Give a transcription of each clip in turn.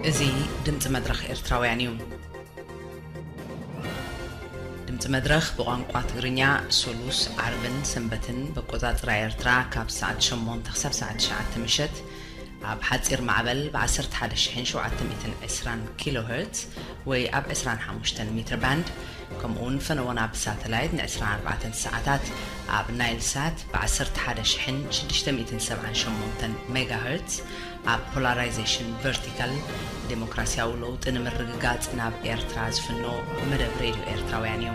እዚ ድምፂ መድረኽ ኤርትራውያን እዩ። ድምፂ መድረኽ ብቋንቋ ትግርኛ ሶሉስ፣ ዓርብን ሰንበትን ብኣቆፃፅራ ኤርትራ ካብ ሰዓት ሸሞንተ ክሳብ ሰዓት ትሽዓተ ምሸት ኣብ ሓፂር ማዕበል ብ ዓሰርተ ሓደ ሺሕን ሸውዓተ ሚእትን ዕስራን ኪሎ ሄርትዝ ወይ ኣብ ዕስራን ሓሙሽተን ሜትር ባንድ፣ ከምኡ እውን ፈነወና ብሳተላይት ን ዕስራን ኣርባዕተን ሰዓታት ኣብ ናይል ሳት ብ ዓሰርተ ሓደ ሺሕን ሽዱሽተ ሚእትን ሰብዓን ሸሞንተን ሜጋ ሄርትዝ ኣብ ፖላራይዜሽን ቨርቲካል ዴሞክራሲያዊ ለውጢ ንምርግጋጽ ናብ ኤርትራ ዝፍኖ መደብ ሬድዮ ኤርትራውያን እዩ።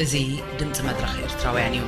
እዚ ድምጺ መድረኽ ኤርትራውያን እዩ።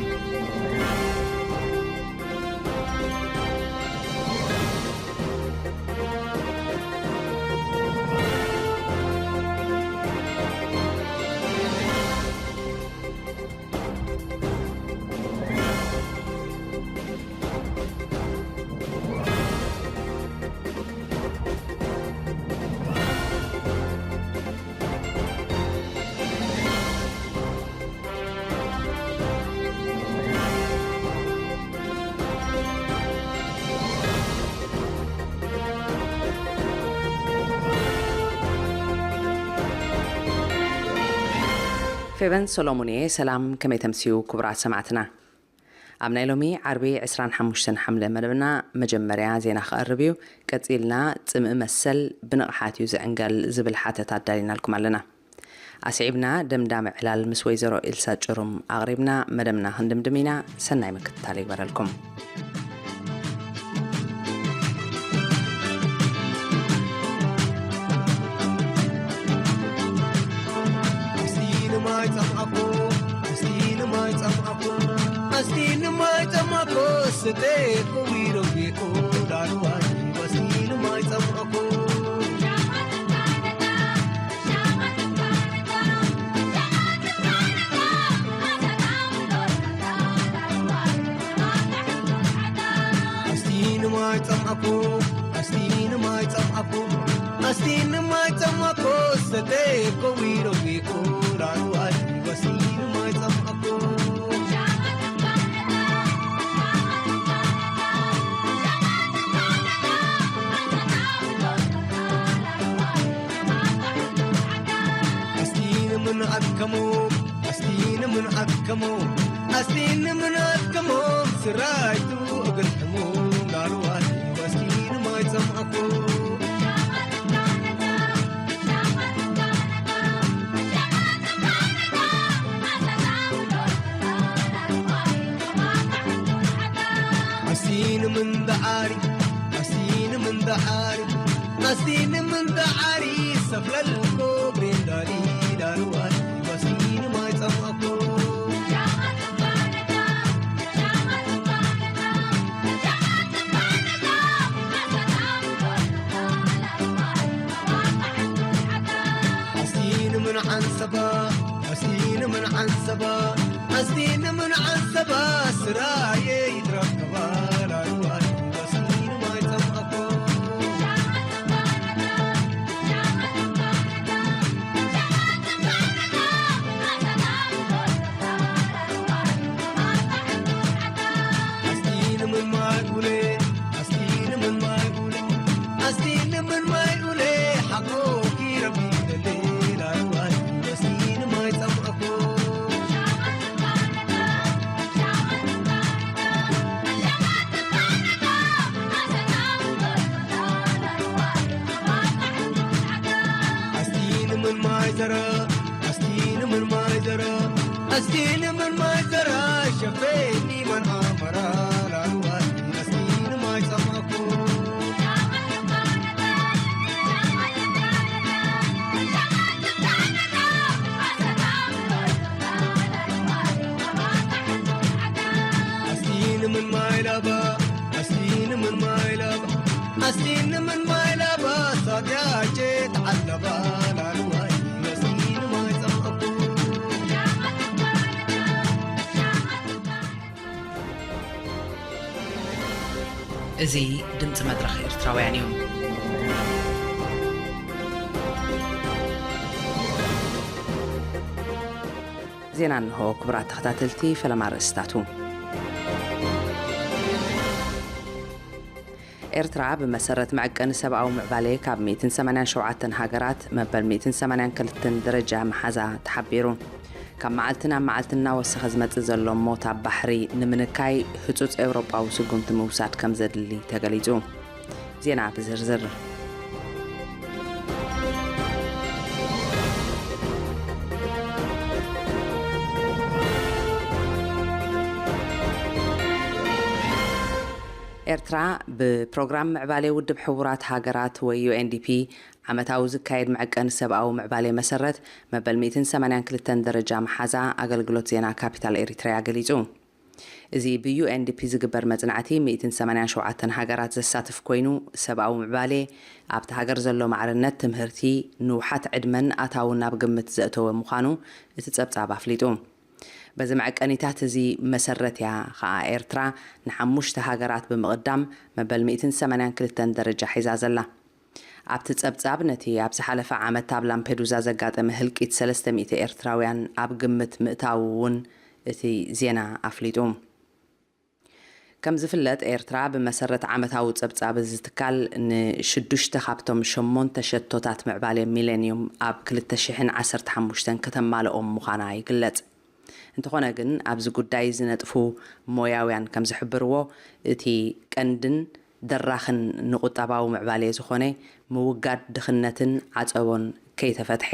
ፌቨን ሰሎሞን እየ። ሰላም፣ ከመይ ተምስዩ ክቡራት ሰማዕትና? ኣብ ናይ ሎሚ ዓርቢ ዕስራን ሓሙሽተን ሓምለ መደብና መጀመርያ ዜና ክቐርብ እዩ። ቀጺልና ጽምኢ መሰል ብንቕሓት እዩ ዝዕንገል ዝብል ሓተታ ኣዳሊናልኩም ኣለና። ኣስዒብና ደምዳሚ ዕላል ምስ ወይዘሮ ኢልሳ ጭሩም ኣቕሪብና መደብና ክንድምድም ኢና። ሰናይ ምክትታል ይግበረልኩም። ኣስቲኒ ማይ ጸምኣኮ፣ ኣስቲኒ ማይ ጸምኣኮ፣ ኣስቲኒ ማይ ጸምኣኮ፣ ስቴ ኮዊሮ ቤኮ፣ ዳርዋይ፣ ኣስቲኒ ማይ ጸምኣኮ። ኣስቲኒ ማይ ጸምኣኮ፣ ኣስቲኒ ማይ ጸምኣኮ፣ ኣስቲኒ ማይ ጸምኣኮ፣ ስቴ ኮዊሮ ቤኮ፣ ዳርዋይ፣ ኣስቲኒ ማይ ጸምኣኮ። ኣስቲኒ ምን ኣከሞ፣ ኣስቲኒ ምን ኣከሞ፣ ኣስቲኒ ምን ኣከሞ፣ ስራይቱ እግር ሕሙ፣ ዳርዋይ፣ ኣስቲኒ ማይ ጸምኣኮ። ኣስቲኒ ምን ደዓሪ፣ ኣስቲኒ ምን ደዓሪ፣ ኣስቲኒ ምን ደዓሪ፣ ሰፍለልኮ ብሬንዳሊ ዳርዋይ፣ ኣስቲኒ ማይ ጸምኣኮ። ኣስቲኒ ምን ዓንሰባ፣ ኣስቲኒ ምን ዓንሰባ፣ ኣስቲኒ ምን ዓንሰባ፣ ስራየ ይትረከባ ላልዋይ፣ ኣስቲኒ ማይ ጸምኣኮ። ኣስቲኒ ምን ማይ ኡሌ፣ ኣስቲኒ ምን ማይ ኡሌ፣ ኣስቲኒ ምን ማይ ኡሌ፣ ሓቆኪ ረቢ ደሌ ላልዋይ፣ ኣስቲኒ ማይ ጸምኣኮ። ኣስቲኒ ምን ማይ ዘረ፣ ኣስቲኒ ምን ማይ ዘረ፣ ኣስቲኒ ምን ማይ ዘረ፣ ሸፌኒ መን ኣመራ ላልዋይ፣ ኣስቲኒ ማይ ጸምኣኮ። ኣስቲኒ ምን ማይ ላባ፣ ኣስቲኒ ምን ማይ ላባ፣ ኣስቲኒ ምን ማይ ላባ፣ ሳትያቼ ተዓለባ ላልዋይ፣ ኣስቲኒ ማይ ጸምኣኮ። እዚ ድምጺ መድረኽ ኤርትራውያን እዩ። ዜና እንሆ፣ ክቡራት ተኸታተልቲ፣ ፈለማ ኣርእስታቱ። ኤርትራ ብመሰረት መዐቀኒ ሰብኣዊ ምዕባሌ ካብ ሚእትን ሰማንያን ሸውዓተን ሃገራት መበል ሚእትን ሰማንያን ክልተን ደረጃ ምሓዛ ተሓቢሩ። ካብ መዓልቲ ናብ መዓልቲ እናወሰኸ ዝመጽእ ዘሎ ሞት ኣብ ባሕሪ ንምንካይ ህጹጽ ኤውሮጳዊ ስጉምቲ ምውሳድ ከም ዘድሊ ተገሊጹ። ዜና ብዝርዝር። ኤርትራ ብፕሮግራም ምዕባሌ ውድብ ሕቡራት ሃገራት ወይ ዩ ኤን ዲ ፒ ዓመታዊ ዝካየድ መዐቀኒ ሰብኣዊ ምዕባሌ መሰረት መበል ሚእትን ሰማንያን ክልተን ደረጃ ምሓዛ ኣገልግሎት ዜና ካፒታል ኤሪትርያ ገሊጹ። እዚ ብ ዩ ኤን ዲ ፒ ዝግበር መጽናዕቲ ሚእትን ሰማንያን ሸውዓተን ሃገራት ዘሳትፍ ኮይኑ፣ ሰብኣዊ ምዕባሌ፣ ኣብቲ ሃገር ዘሎ ማዕርነት፣ ትምህርቲ፣ ንውሓት ዕድመን ኣታውን ናብ ግምት ዘእተወ ምዃኑ እቲ ጸብጻብ ኣፍሊጡ። በዚ መዐቀኒታት እዚ መሰረት እያ ኸኣ ኤርትራ ንሓሙሽተ ሃገራት ብምቕዳም መበል ሚእትን ሰማንያን ክልተን ደረጃ ሒዛ ዘላ። ኣብቲ ጸብጻብ ነቲ ኣብ ዝሓለፈ ዓመት ኣብ ላምፔዱዛ ዘጋጠመ ህልቂት ሰለስተ ሚእቲ ኤርትራውያን ኣብ ግምት ምእታዉ እውን እቲ ዜና ኣፍሊጡ። ከም ዝፍለጥ፣ ኤርትራ ብመሰረት ዓመታዊ ጸብጻብ እዚ ትካል ንሽዱሽተ ካብቶም ሸሞንተ ሸቶታት ምዕባሌ ሚሌንዩም ኣብ ክልተ ሽሕን ዓሰርተ ሓሙሽተን ከተማልኦም ምዃና ይግለጽ። እንተኾነ ግን፣ ኣብዚ ጉዳይ ዝነጥፉ ሞያውያን ከም ዝሕብርዎ፣ እቲ ቀንድን ደራኽን ንቁጠባዊ ምዕባሌ ዝኾነ ምውጋድ ድኽነትን ዓጸቦን ከይተፈትሐ፣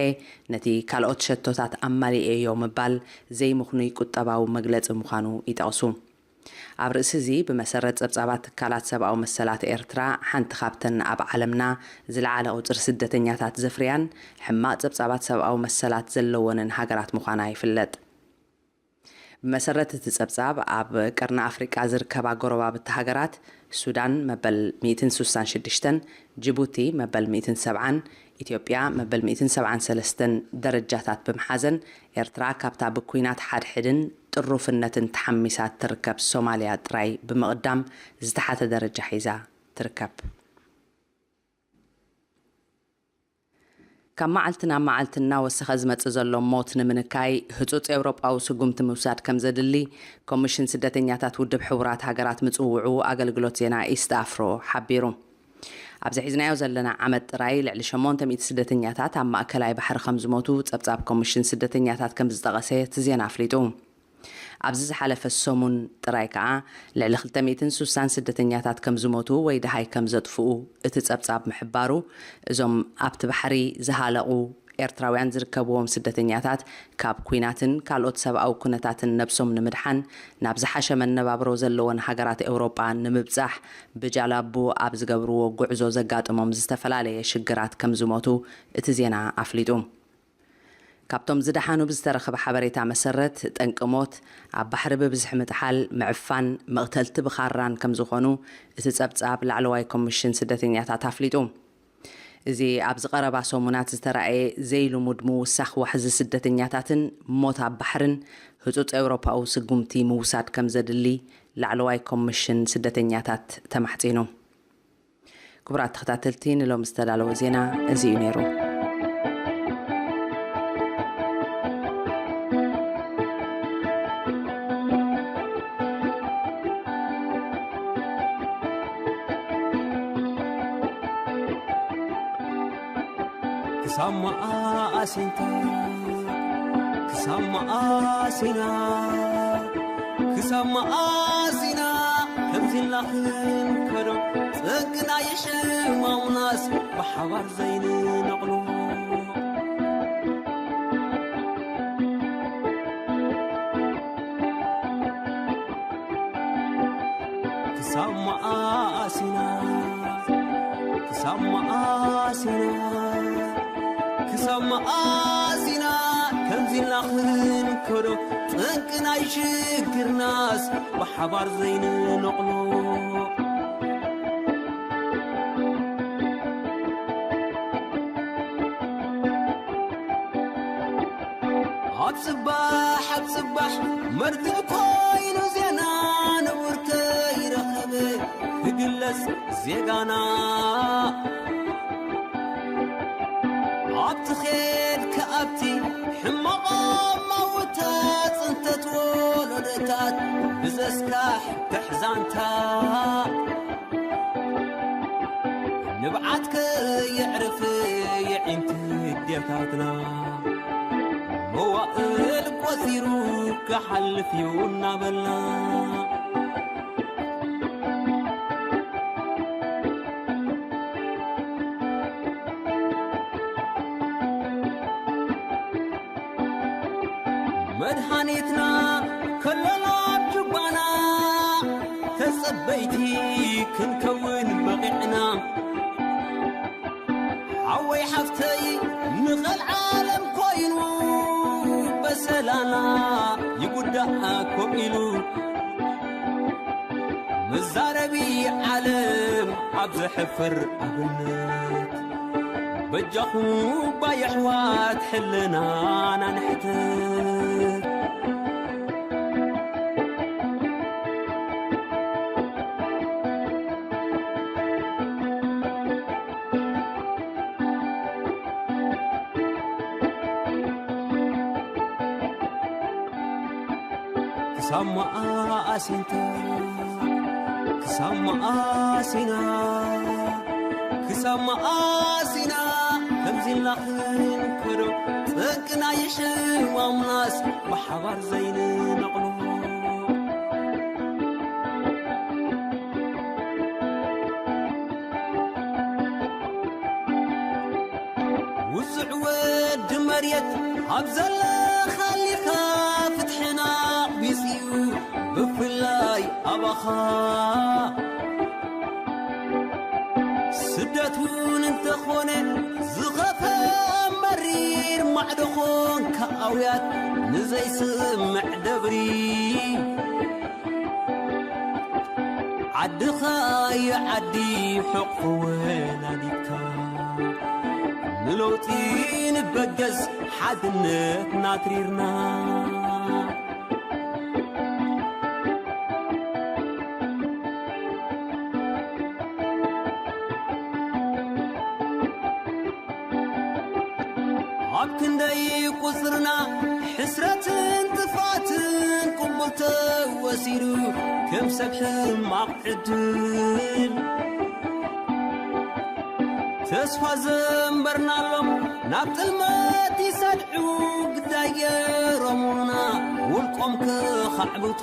ነቲ ካልኦት ሸቶታት ኣማሊኤዮ ምባል ዘይምኽኑይ ቁጠባዊ መግለጺ ምዃኑ ይጠቕሱ። ኣብ ርእሲ እዚ፣ ብመሰረት ጸብጻባት ትካላት ሰብኣዊ መሰላት ኤርትራ፣ ሓንቲ ካብተን ኣብ ዓለምና ዝለዓለ ቁጽሪ ስደተኛታት ዘፍርያን ሕማቕ ጸብጻባት ሰብኣዊ መሰላት ዘለወንን ሃገራት ምዃና ይፍለጥ። ብመሰረት እቲ ጸብጻብ፣ ኣብ ቀርኒ ኣፍሪቃ ዝርከባ ጎረባብቲ ሃገራት፣ ሱዳን መበል ሚእትን ስሳን ሽዱሽተን፣ ጅቡቲ መበል ሚእትን ሰብዓን፣ ኢትዮጵያ መበል ሚእትን ሰብዓን ሰለስተን ደረጃታት ብምሓዘን፣ ኤርትራ ካብታ ብኲናት ሓድሕድን ጥሩፍነትን ተሓሚሳ እትርከብ ሶማልያ ጥራይ ብምቕዳም ዝተሓተ ደረጃ ሒዛ ትርከብ። ካብ መዓልቲ ናብ መዓልቲ እናወሰኸ ዝመጽእ ዘሎ ሞት ንምንካይ ህጹጽ ኤውሮጳዊ ስጉምቲ ምውሳድ ከም ዘድሊ ኮሚሽን ስደተኛታት ውድብ ሕቡራት ሃገራት ምጽውዑ ኣገልግሎት ዜና ኢስት ኣፍሮ ሓቢሩ። ኣብዚ ሒዝናዮ ዘለና ዓመት ጥራይ ልዕሊ ሸሞንተ ሚእቲ ስደተኛታት ኣብ ማእከላይ ባሕሪ ከም ዝሞቱ ጸብጻብ ኮሚሽን ስደተኛታት ከም ዝጠቐሰ እቲ ዜና ኣፍሊጡ። ኣብዚ ዝሓለፈ ሰሙን ጥራይ ከኣ ልዕሊ ክልተ ሚእትን ስሳን ስደተኛታት ከም ዝሞቱ ወይ ደሃይ ከም ዘጥፍኡ እቲ ጸብጻብ ምሕባሩ፣ እዞም ኣብቲ ባሕሪ ዝሃለቑ ኤርትራውያን ዝርከብዎም ስደተኛታት ካብ ኲናትን ካልኦት ሰብኣዊ ኩነታትን ነብሶም ንምድሓን ናብ ዝሓሸ መነባብሮ ዘለወን ሃገራት ኤውሮጳ ንምብጻሕ ብጃላቡ ኣብ ዝገብርዎ ጉዕዞ ዘጋጥሞም ዝተፈላለየ ሽግራት ከም ዝሞቱ እቲ ዜና ኣፍሊጡ። ካብቶም ዝደሓኑ ብዝተረኸበ ሓበሬታ መሰረት፣ ጠንቂ ሞት ኣብ ባሕሪ ብብዝሒ ምጥሓል፣ ምዕፋን፣ መቕተልቲ ብኻራን ከም ዝኾኑ እቲ ጸብጻብ ላዕለዋይ ኮሚሽን ስደተኛታት ኣፍሊጡ። እዚ ኣብዚ ቀረባ ሰሙናት ዝተራእየ ዘይልሙድ ምውሳኽ ዋሕዚ ስደተኛታትን ሞት ኣብ ባሕርን ህጹጽ ኤውሮፓዊ ስጉምቲ ምውሳድ ከም ዘድሊ ላዕለዋይ ኮሚሽን ስደተኛታት ተማሕጺኑ። ክቡራት ተኸታተልቲ፣ ንሎሚ ዝተዳለወ ዜና እዚ እዩ ነይሩ። ክሳብ መኣስ ኢንታ፣ ክሳብ መኣስ ኢና፣ ክሳብ መኣስ ኢና ከምዚ ኢልና ክንከዶ? ጠንቅና ይሕማምናስ ብሓባር ዘይንነቕሎ። ክሳብ መኣስ ኢና፣ ክሳብ መኣስ ኢና፣ ክሳብ መኣስ ኢና ከምዚ ኢልና ክንከዶ? ጠንቂ ናይ ሽግርናስ ብሓባር ዘይንነቕሎ። ኣብ ጽባሕ፣ ኣብ ጽባሕ መርትዕ ኮይኑ ዜና ንቡር ከይረኸበ ክግለጽ ዜጋና። ኣብቲ ኼድካ ኣብቲ ሕማቕ ኣማውታ ጽንተት ወለዶታት ብዘስካሕክሕ ዛንታ። ትብዓት ከየዕርፍ የዒንቲ ኣዴታትና፣ መዋእል ቆጺሩ ክሓልፍ እዩ እናበልና፣ መድሃኒትና ከሎና ኣብ ጁባና፣ ተጸበይቲ ክንከውን በቒዕና። ሓወይ ሓፍተይ ንቐልዓለም ኮይኑ፣ በሰላና ይጉዳእ ኮፍ ኢሉ። መዛረቢ ዓለም ኣብ ዘሕፍር ኣብነት፣ በጃኹም እባ የሕዋት ሕልናና ንሕተት። ክሳብ መኣስ ኢና፣ ክሳብ መኣስ ኢና፣ ክሳብ መኣስ ኢና ከምዚ ኢልና ክንከዶ? ጠንቅና ይሕዋምናስ ብሓባር ዘይንነቕሎ። ውጹዕ ወዲ መሬት ኣብ ዘለኻሊኻ ፍትሕና ኣዕቢስ'ዩ ብፍላይ ኣባኻ። ስደት እውን እንተኾነ ዝኸፈ መሪር ማዕዶ ኾንካ ኣውያት ንዘይስምዕ ደብሪ። ዓድኻ የዓዲ ሕቕፎ ወላዲትካ፣ ንለውጢ ንበገስ ሓድነትና ኣትሪርና። ኣብ ክንደይ ቁጽርና ሕስረትን ጥፍኣትን ቅቡል ተወሲዱ፣ ከም ሰብ ሕማቕ ዕድል ተስፋ ዘንበርናሎም ናብ ጥልመት ይሰድዑ፣ ግዳይ ገይሮምና ውልቆም ክኻዕብቱ።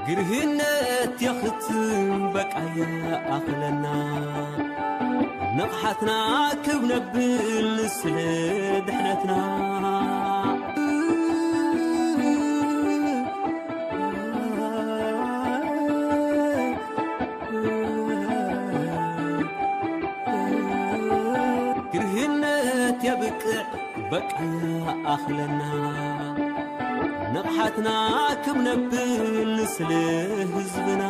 ግርህነት የኽትም በቃ ይኣኽለና፣ ንቕሓትና ክብ ነብል ስለ ድሕነትና። ግርህነት የብቅዕ በቃ ይኣኽለና፣ ንቕሓትና ክብ ነብል ስለ ህዝብና።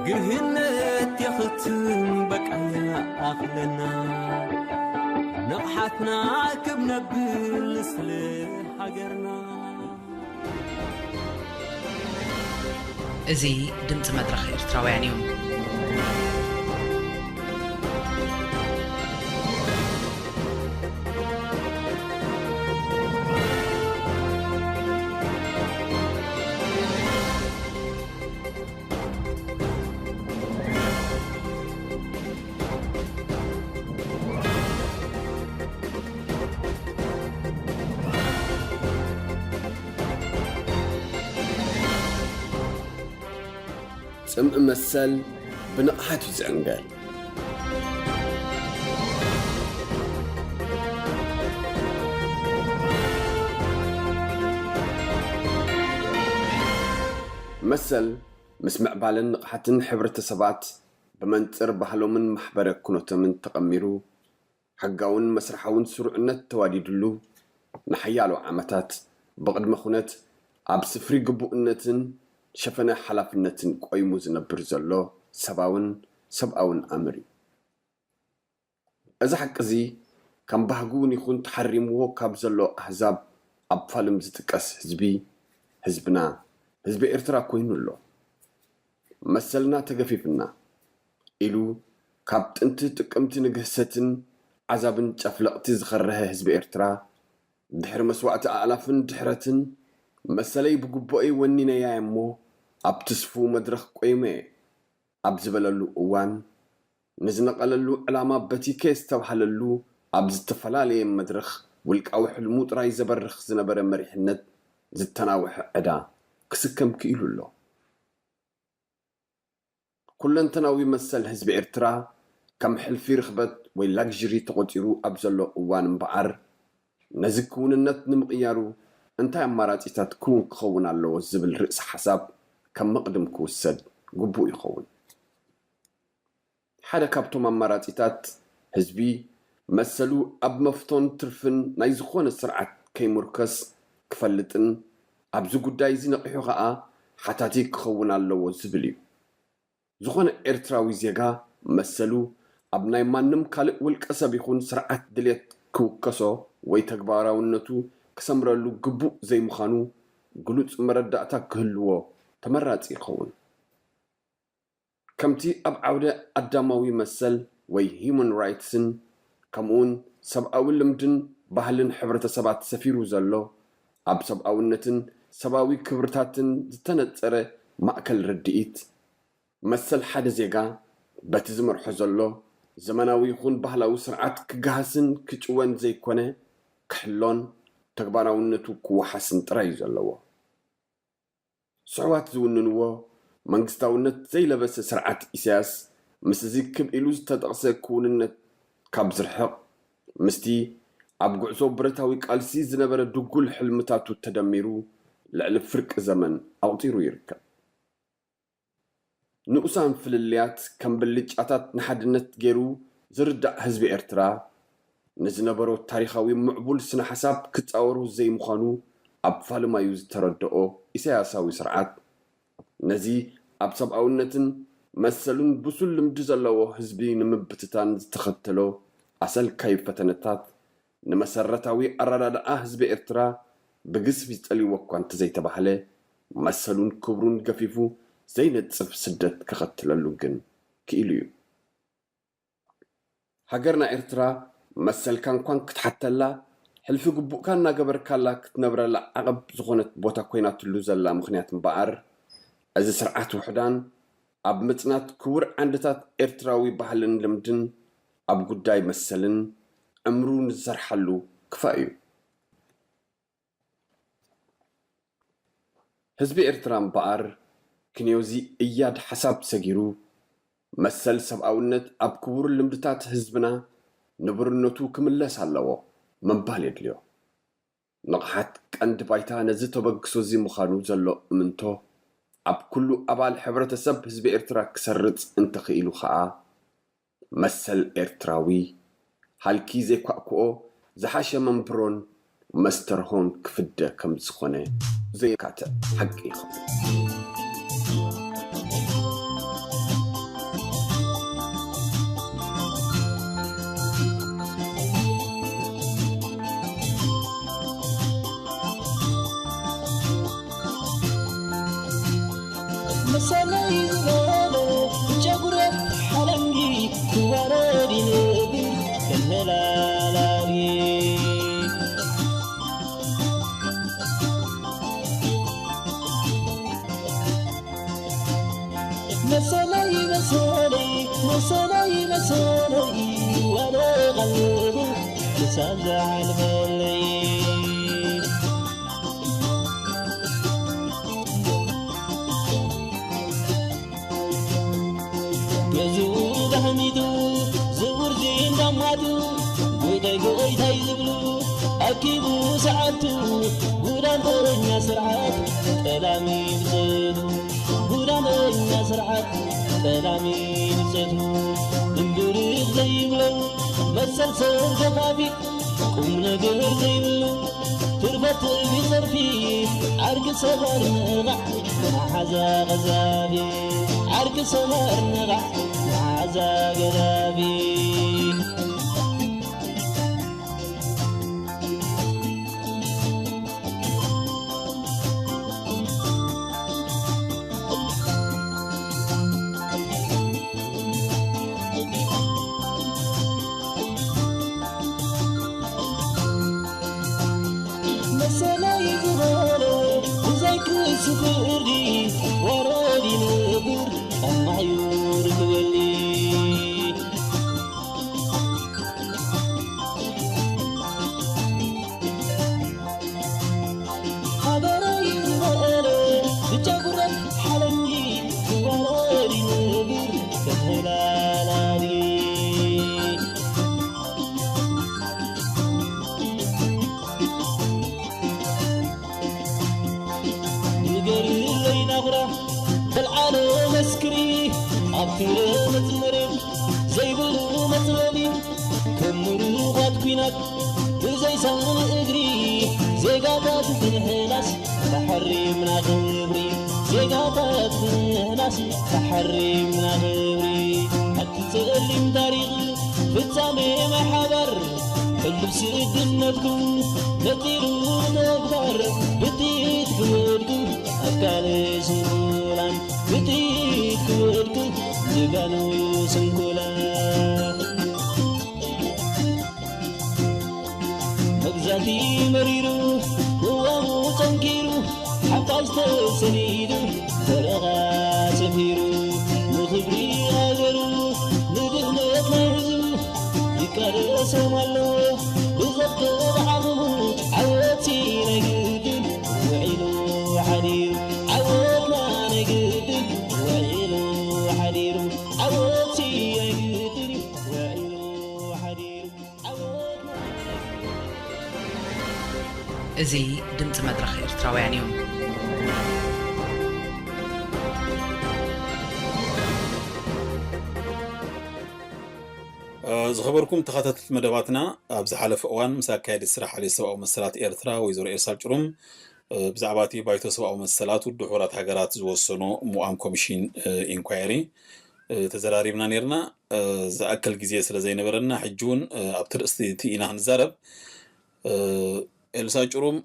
ግርህነት የኽትም በቃ ይኣኽለና፣ ንቕሓትና ክብ ነብል ስለ ሃገርና። እዚ ድምጺ መድረኽ ኤርትራውያን እዩ። ጽምኢ መሰል ብንቕሓት እዩ ዝዕንገል። መሰል ምስ ምዕባለን ንቕሓትን ሕብረተሰባት ብመንጽር ባህሎምን ማሕበረ ኩነቶምን ተቐሚሩ፣ ሕጋውን መስርሓውን ስሩዕነት ተዋዲድሉ፣ ንሓያሎ ዓመታት ብቕድመ ኩነት ኣብ ስፍሪ ግቡእነትን ሸፈነ ሓላፍነትን ቆይሙ ዝነብር ዘሎ ሰባውን ሰብኣውን ኣምር እዩ። እዚ ሓቂ እዚ ከም ባህጊ እውን ይኹን ተሓሪምዎ ካብ ዘሎ ኣህዛብ ኣብ ፋልም ዝጥቀስ ህዝቢ፣ ህዝብና፣ ህዝቢ ኤርትራ ኮይኑ ኣሎ። መሰልና ተገፊፍና ኢሉ ካብ ጥንቲ ጥቅምቲ ንግህሰትን ዓዛብን ጨፍለቕቲ ዝኸረሀ ህዝቢ ኤርትራ፣ ድሕሪ መስዋእቲ ኣእላፍን ድሕረትን፣ መሰለይ ብግቡኤይ ወኒነያ እሞ፣ ኣብቲ ስፉው መድረኽ ቆይመ ኣብ ዝበለሉ እዋን፣ ንዝነቐለሉ ዕላማ በቲከ ዝተባህለሉ ኣብ ዝተፈላለየ መድረኽ ውልቃዊ ሕልሙ ጥራይ ዘበርኽ ዝነበረ መሪሕነት ዝተናውሐ ዕዳ ክስከም ክኢሉ ኣሎ። ኩለንተናዊ መሰል ህዝቢ ኤርትራ ከም ሕልፊ ርኽበት ወይ ላግዥሪ ተቖጺሩ ኣብ ዘሎ እዋን እምበኣር፣ ነዚ ክውንነት ንምቕያሩ እንታይ ኣማራጺታት ክውን ክኸውን ኣለዎ ዝብል ርእሰ ሓሳብ ከም መቕድም ክውሰድ ግቡእ ይኸውን። ሓደ ካብቶም ኣማራጺታት፣ ህዝቢ መሰሉ ኣብ መፍቶን ትርፍን ናይ ዝኾነ ስርዓት ከይሙርከስ ክፈልጥን ኣብዚ ጉዳይ እዚ ነቒሑ ኸኣ ሓታቲ ክኸውን ኣለዎ ዝብል እዩ። ዝኾነ ኤርትራዊ ዜጋ መሰሉ ኣብ ናይ ማንም ካልእ ውልቀ ሰብ ይኹን ስርዓት ድሌት ክውከሶ ወይ ተግባራውነቱ ክሰምረሉ ግቡእ ዘይምዃኑ ግሉጽ መረዳእታ ክህልዎ ተመራጺ ይኸውን። ከምቲ ኣብ ዓውደ ኣዳማዊ መሰል ወይ ሂዩማን ራይትስን ከምኡውን ሰብኣዊ ልምድን ባህልን ሕብረተሰባት ሰፊሩ ዘሎ፣ ኣብ ሰብኣውነትን ሰብኣዊ ክብርታትን ዝተነጸረ ማእከል ርድኢት፣ መሰል ሓደ ዜጋ በቲ ዝመርሖ ዘሎ ዘመናዊ ይኹን ባህላዊ ስርዓት ክገሃስን ክጭወን ዘይኮነ፣ ክሕሎን ተግባራውነቱ ክወሓስን ጥራይ እዩ ዘለዎ። ስሑዋት ዝውንንዎ መንግስታውነት ዘይለበሰ ስርዓት ኢሳያስ፣ ምስ እዚ ክብ ኢሉ ዝተጠቕሰ ክውንነት ካብ ዝርሕቕ፣ ምስቲ ኣብ ጉዕዞ ብረታዊ ቃልሲ ዝነበረ ድጉል ሕልምታቱ ተደሚሩ፣ ልዕሊ ፍርቂ ዘመን ኣቑጺሩ ይርከብ። ንኡሳን ፍልልያት ከም ብልጫታት ንሓድነት ገይሩ ዝርዳእ ህዝቢ ኤርትራ፣ ንዝነበሮ ታሪኻዊ ምዕቡል ስነ-ሓሳብ ክጻወሮ ዘይምዃኑ ኣብ ፋልማዩ ዝተረድኦ ኢሳያሳዊ ስርዓት፣ ነዚ ኣብ ሰብኣውነትን መሰሉን ብሱል ልምዲ ዘለዎ ህዝቢ ንምብትታን ዝተኸተሎ ኣሰልካዪ ፈተነታት፣ ንመሰረታዊ ኣረዳድኣ ህዝቢ ኤርትራ ብግዝፊ ጸልይዎ እኳ እንተዘይተባህለ፣ መሰሉን ክብሩን ገፊፉ ዘይነጽፍ ስደት ከኸትለሉ ግን ክኢሉ እዩ። ሃገርና ኤርትራ መሰልካ እንኳን ክትሓተላ፣ ሕልፊ ግቡእካ እናገበርካላ ክትነብረላ ዓቐብ ዝኾነት ቦታ ኮይናትሉ ዘላ ምኽንያት እምበኣር፣ እዚ ስርዓት ውሕዳን ኣብ ምጽናት ክቡር ዓንድታት ኤርትራዊ ባህልን ልምድን ኣብ ጉዳይ መሰልን ዕምሩ ንዝሰርሓሉ ክፋእ እዩ። ህዝቢ ኤርትራ እምበኣር ክንዮዚ እያድ ሓሳብ ሰጊሩ፣ መሰል ሰብኣውነት ኣብ ክቡር ልምድታት ህዝብና ንቡርነቱ ክምለስ ኣለዎ ምባል የድልዮ። ንቕሓት ቀንዲ ባይታ ነዚ ተበግሶ እዚ ምዃኑ ዘሎ እምንቶ፣ ኣብ ኩሉ ኣባል ሕብረተሰብ ህዝቢ ኤርትራ ክሰርጽ እንተኽኢሉ ኸኣ፣ መሰል ኤርትራዊ፣ ሃልኪ ዘይኳእኩኦ ዝሓሸ መንብሮን መስተርሆን ክፍደ ከም ዝኾነ ዘየካትዕ ሓቂ ይኸውን። መሰለይ ዝበሎ ጨጉረ ሓለንጊ ክዋረድ ይነብር ከም መላላጊ። መሰለይ፣ መሰለይ፣ መሰለይ፣ መሰለይ፣ ዋለ ቐልቡ ክሳብ ዝዓልበለይ። ገዝኡ ዳሕኒቱ ዝውርጂ እንዳማቱ፣ ጎይታይ ጎይታይ ዝብሉ ኣኪቡ ሰዓቱ። ጉዳንተኛ ስርዓት ጠላሚ ብዘቱ፣ ጉዳንተኛ ስርዓት ጠላሚ ብዘቱ። ድንግርግ ዘይብሎ መሰል ሰብ ገፋፊ፣ ቁም ነገር ዘይብሉ ትርፈት ቢጸርፊ። ዓርኪ ሰባር ንቓዕ መዓዛ ቀዛፊ፣ ዓርኪ ሰባር ንቓዕ መዓዛ ገዳፊ። ፍርዲ ወረድ ይነብር ኣማሕዩ ርክበኒ። ሃገረይ ዝበለ ብጨጉረን ሓለንጊ ክወረድ ይነብር ከመላላድጊ። ንገርለይ ናኹራ በልዓሎ መስክሪ፣ ኣብ ክረመት መሬት ዘይብሉ መጽለሊ፣ ከም ምሩቓት ኲናት ብዘይሰምን እግሪ፣ ዜጋታት ንሕናስ ተሓሪምና ክብሪ፣ ዜጋታት ንሕናስ ተሓሪምና ክብሪ። ኣብቲ ጸሊም ታሪኽ ፍጻሜ ማይ ሓባር፣ ሕሉፍ ስድነትኩም ነጢሩ ተግባር፣ ብጥይት ክወድቁ ኣካል ስንኩላን፣ ብጥይት ክወድቁ ጀጋኑ ስንኩላን። መግዛእቲ መሪሩ፣ ቅዋሙ ጸንኪሩ፣ ሓፋሽ ተሰኒዱ፣ በረኻ ሰፊሩ፣ ንኽብሪ ሃገሩ፣ ንድሕነት ናይ ህዝቡ፣ ይቃለሶም ኣሎ ብዘብተብ ዓቕሙ። ዓወትሲ ናይ ግድን ውዒሉ ሓዲሩ፣ ዓወትና ናይ ግድን ውዒሉ ሓዲሩ፣ ዓወትሲ ናይ ግድን እዩ ውዒሉ ሓዲሩ፣ ዓወትና ናይ ግድን እዩ። እዚ ድምፂ መድረኽ ኤርትራውያን እዩ። ዝኸበርኩም ተኸታተልቲ መደባትና፣ ኣብ ዝሓለፈ እዋን ምስ ኣካየዲት ስራሕ ሓልዮት ሰብኣዊ መሰላት ኤርትራ ወይዘሮ ኤልሳ ጭሩም ብዛዕባ እቲ ባይቶ ሰብኣዊ መሰላት ውድብ ሕቡራት ሃገራት ዝወሰኖ እሞ ኣም ኮሚሽን ኢንኳየሪ ተዘራሪብና ነይርና። ዝኣክል ግዜ ስለ ዘይነበረና፣ ሕጂ እውን ኣብቲ ርእስቲ እቲ ኢና ክንዛረብ። ኤልሳ ጭሩም፣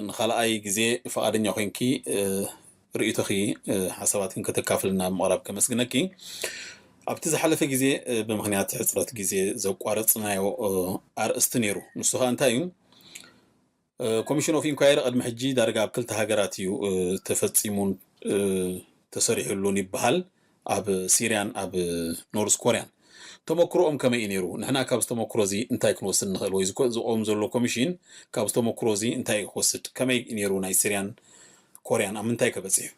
ንኻልኣይ ግዜ ፍቓደኛ ኮይንኪ ርእይቶኺ ሓሳባትክን ከተካፍልና ብምቕራብ ከመስግነኪ። ኣብቲ ዝሓለፈ ግዜ ብምኽንያት ሕፅረት ግዜ ዘቋረፅናዮ ኣርእስቲ ነይሩ። ንሱ ኸኣ እንታይ እዩ? ኮሚሽን ኦፍ ኢንኳየሪ ቅድሚ ሕጂ ዳርጋ ኣብ ክልተ ሃገራት እዩ ተፈፂሙን ተሰሪሕሉን ይበሃል፣ ኣብ ሲርያን ኣብ ኖርዝ ኮርያን። ተመክሮኦም ከመይ እዩ ነይሩ? ንሕና ካብዚ ተመክሮ እዚ እንታይ ክንወስድ ንኽእል? ወይ ዝቆም ዘሎ ኮሚሽን ካብዚ ተመክሮ እዚ እንታይ እዩ ክወስድ? ከመይ ነይሩ ናይ ሲርያን ኮርያን? ኣብ ምንታይ ከ በፂሑ?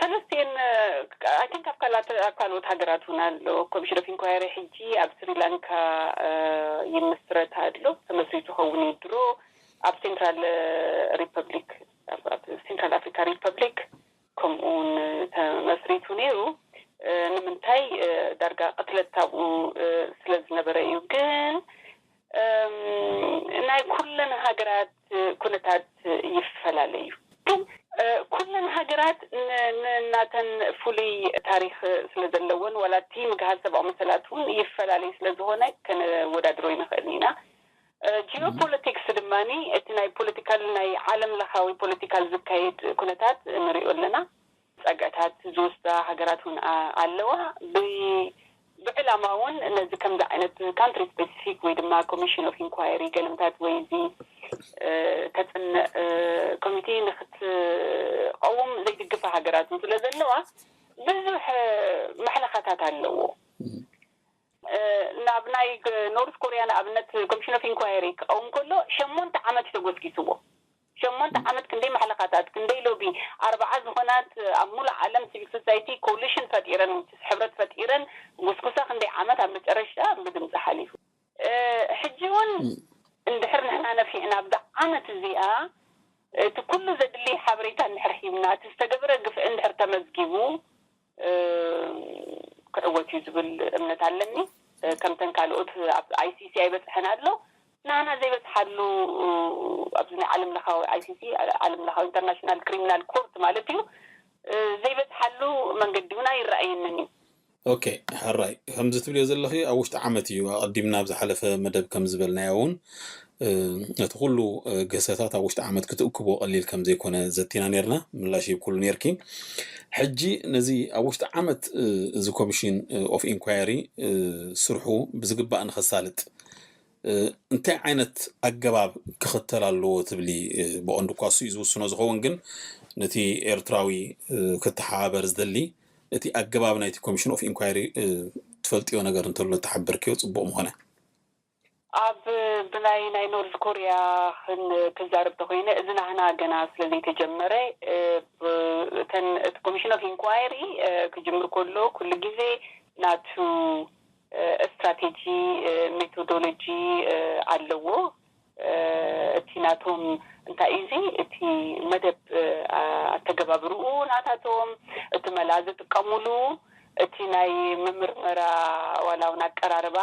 ሰለስቲኤን ኣይ ቲንክ ኣብ ካልኦት ሃገራት እውን ኣሎ። ኮሚሽን ኦፍ ኢንኳየሪ ሕጂ ኣብ ስሪላንካ ይምስረት ኣሎ፣ ተመስሪቱ ኸውን እዩ ድሮ ኣብ ሴንትራል ሪፐብሊክ፣ ሴንትራል ኣፍሪካ ሪፐብሊክ ከምኡ እውን ተመስሪቱ ነይሩ። ንምንታይ? ዳርጋ ቅትለት ኣብኡ ስለ ዝነበረ እዩ። ግን ናይ ኩለን ሃገራት ኩነታት ይፈላለ እዩ። ግን ኩለን ሃገራት ንናተን ፍሉይ ታሪክ ስለ ዘለወን ዋላ እቲ ምግሃስ ሰብኣዊ መሰላት እውን ይፈላለዩ ስለ ዝኾነ ከነወዳድሮ ይንኽእል ኢና። ጂኦፖለቲክስ ድማ እቲ ናይ ፖለቲካል ናይ ዓለም ለኻዊ ፖለቲካል ዝካየድ ኩነታት ንሪኦ ኣለና። ፀግዕታት ዝወስዳ ሃገራት እውን ኣለዋ። ብዕላማ እውን ነዚ ከምዚ ዓይነት ካንትሪ ስፔሲፊክ ወይ ድማ ኮሚሽን ኦፍ ኢንኳየሪ ገለምታት ወይ እዚ ከፅንዕ ኮሚቴ ንክትቀውም ዘይድግፋ ሃገራት እውን ስለ ዘለዋ ብዙሕ መሕለኻታት ኣለዎ። ናብ ናይ ኖርት ኮርያ ንኣብነት ኮሚሽን ኦፍ ኢንኳየሪ ክቐውም ከሎ ሸሞንተ ዓመት እዩ ተጎስጊስዎ። ሸሞንተ ዓመት ክንደይ ማሕለኻታት፣ ክንደይ ሎቢ፣ ኣርባዓ ዝኾናት ኣብ ሙሉእ ዓለም ሲቪክ ሶሳይቲ ኮሊሽን ፈጢረን፣ ሕብረት ፈጢረን፣ ጎስጉሳ ክንደይ ዓመት ኣብ መጨረሽታ ብድምፂ ሓሊፉ። ሕጂ እውን እንድሕር ንሕና ነፊዕና ኣብዛ ዓመት እዚኣ እቲ ኩሉ ዘድሊ ሓበሬታ እንድሕር ሂብና፣ እቲ ዝተገበረ ግፍዒ እንድሕር ተመዝጊቡ፣ ክዕወት እዩ ዝብል እምነት ኣለኒ። ከምተን ካልኦት ኣብ ኣይሲሲ ኣይበፅሐን ኣሎ፣ ንዓና ዘይበፅሓሉ ኣብዚ ናይ ዓለም ለኻዊ ኣይሲሲ ዓለም ለኻዊ ኢንተርናሽናል ክሪሚናል ኮርት ማለት እዩ ዘይበፅሓሉ መንገዲ እውን ኣይረኣየንን እዩ። ኦኬ፣ ሕራይ ከምዚ ትብልዮ ዘለኺ ኣብ ውሽጢ ዓመት እዩ። ኣቐዲምና ኣብ ዝሓለፈ መደብ ከም ዝበልናዮ እውን ነቲ ኩሉ ገሰታት ኣብ ውሽጢ ዓመት ክትእክቦ ቀሊል ከም ዘይኮነ ዘቲና ነርና። ምላሽ ይብኩሉ ነርኪ። ሕጂ ነዚ ኣብ ውሽጢ ዓመት እዚ ኮሚሽን ኦፍ ኢንኳየሪ ስርሑ ብዝግባእ ንኸሳልጥ እንታይ ዓይነት ኣገባብ ክኽተል ኣለዎ ትብሊ? ብቐንዱ እኳ እሱ እዩ ዝውስኖ ዝኸውን፣ ግን ነቲ ኤርትራዊ ክተሓባበር ዝደሊ እቲ ኣገባብ ናይቲ ኮሚሽን ኦፍ ኢንኳይሪ ትፈልጥዮ ነገር እንተሎ ተሓበርክዮ ጽቡቕ ምኾነ። ኣብ ብናይ ናይ ኖርዝ ኮርያ ክዛረብ ተኮይነ፣ እዚ ናህና ገና ስለዘይተጀመረ፣ እተን እቲ ኮሚሽን ኦፍ ኢንኳይሪ ክጅምር ከሎ ኩሉ ግዜ ናቱ ስትራቴጂ፣ ሜቶዶሎጂ ኣለዎ። እቲ ናቶም እንታይ እዩ እዚ እቲ መደብ ኣተገባብርኡ ናታቶም፣ እቲ መላ ዝጥቀሙሉ፣ እቲ ናይ ምምርመራ ዋላ እውን ኣቀራርባ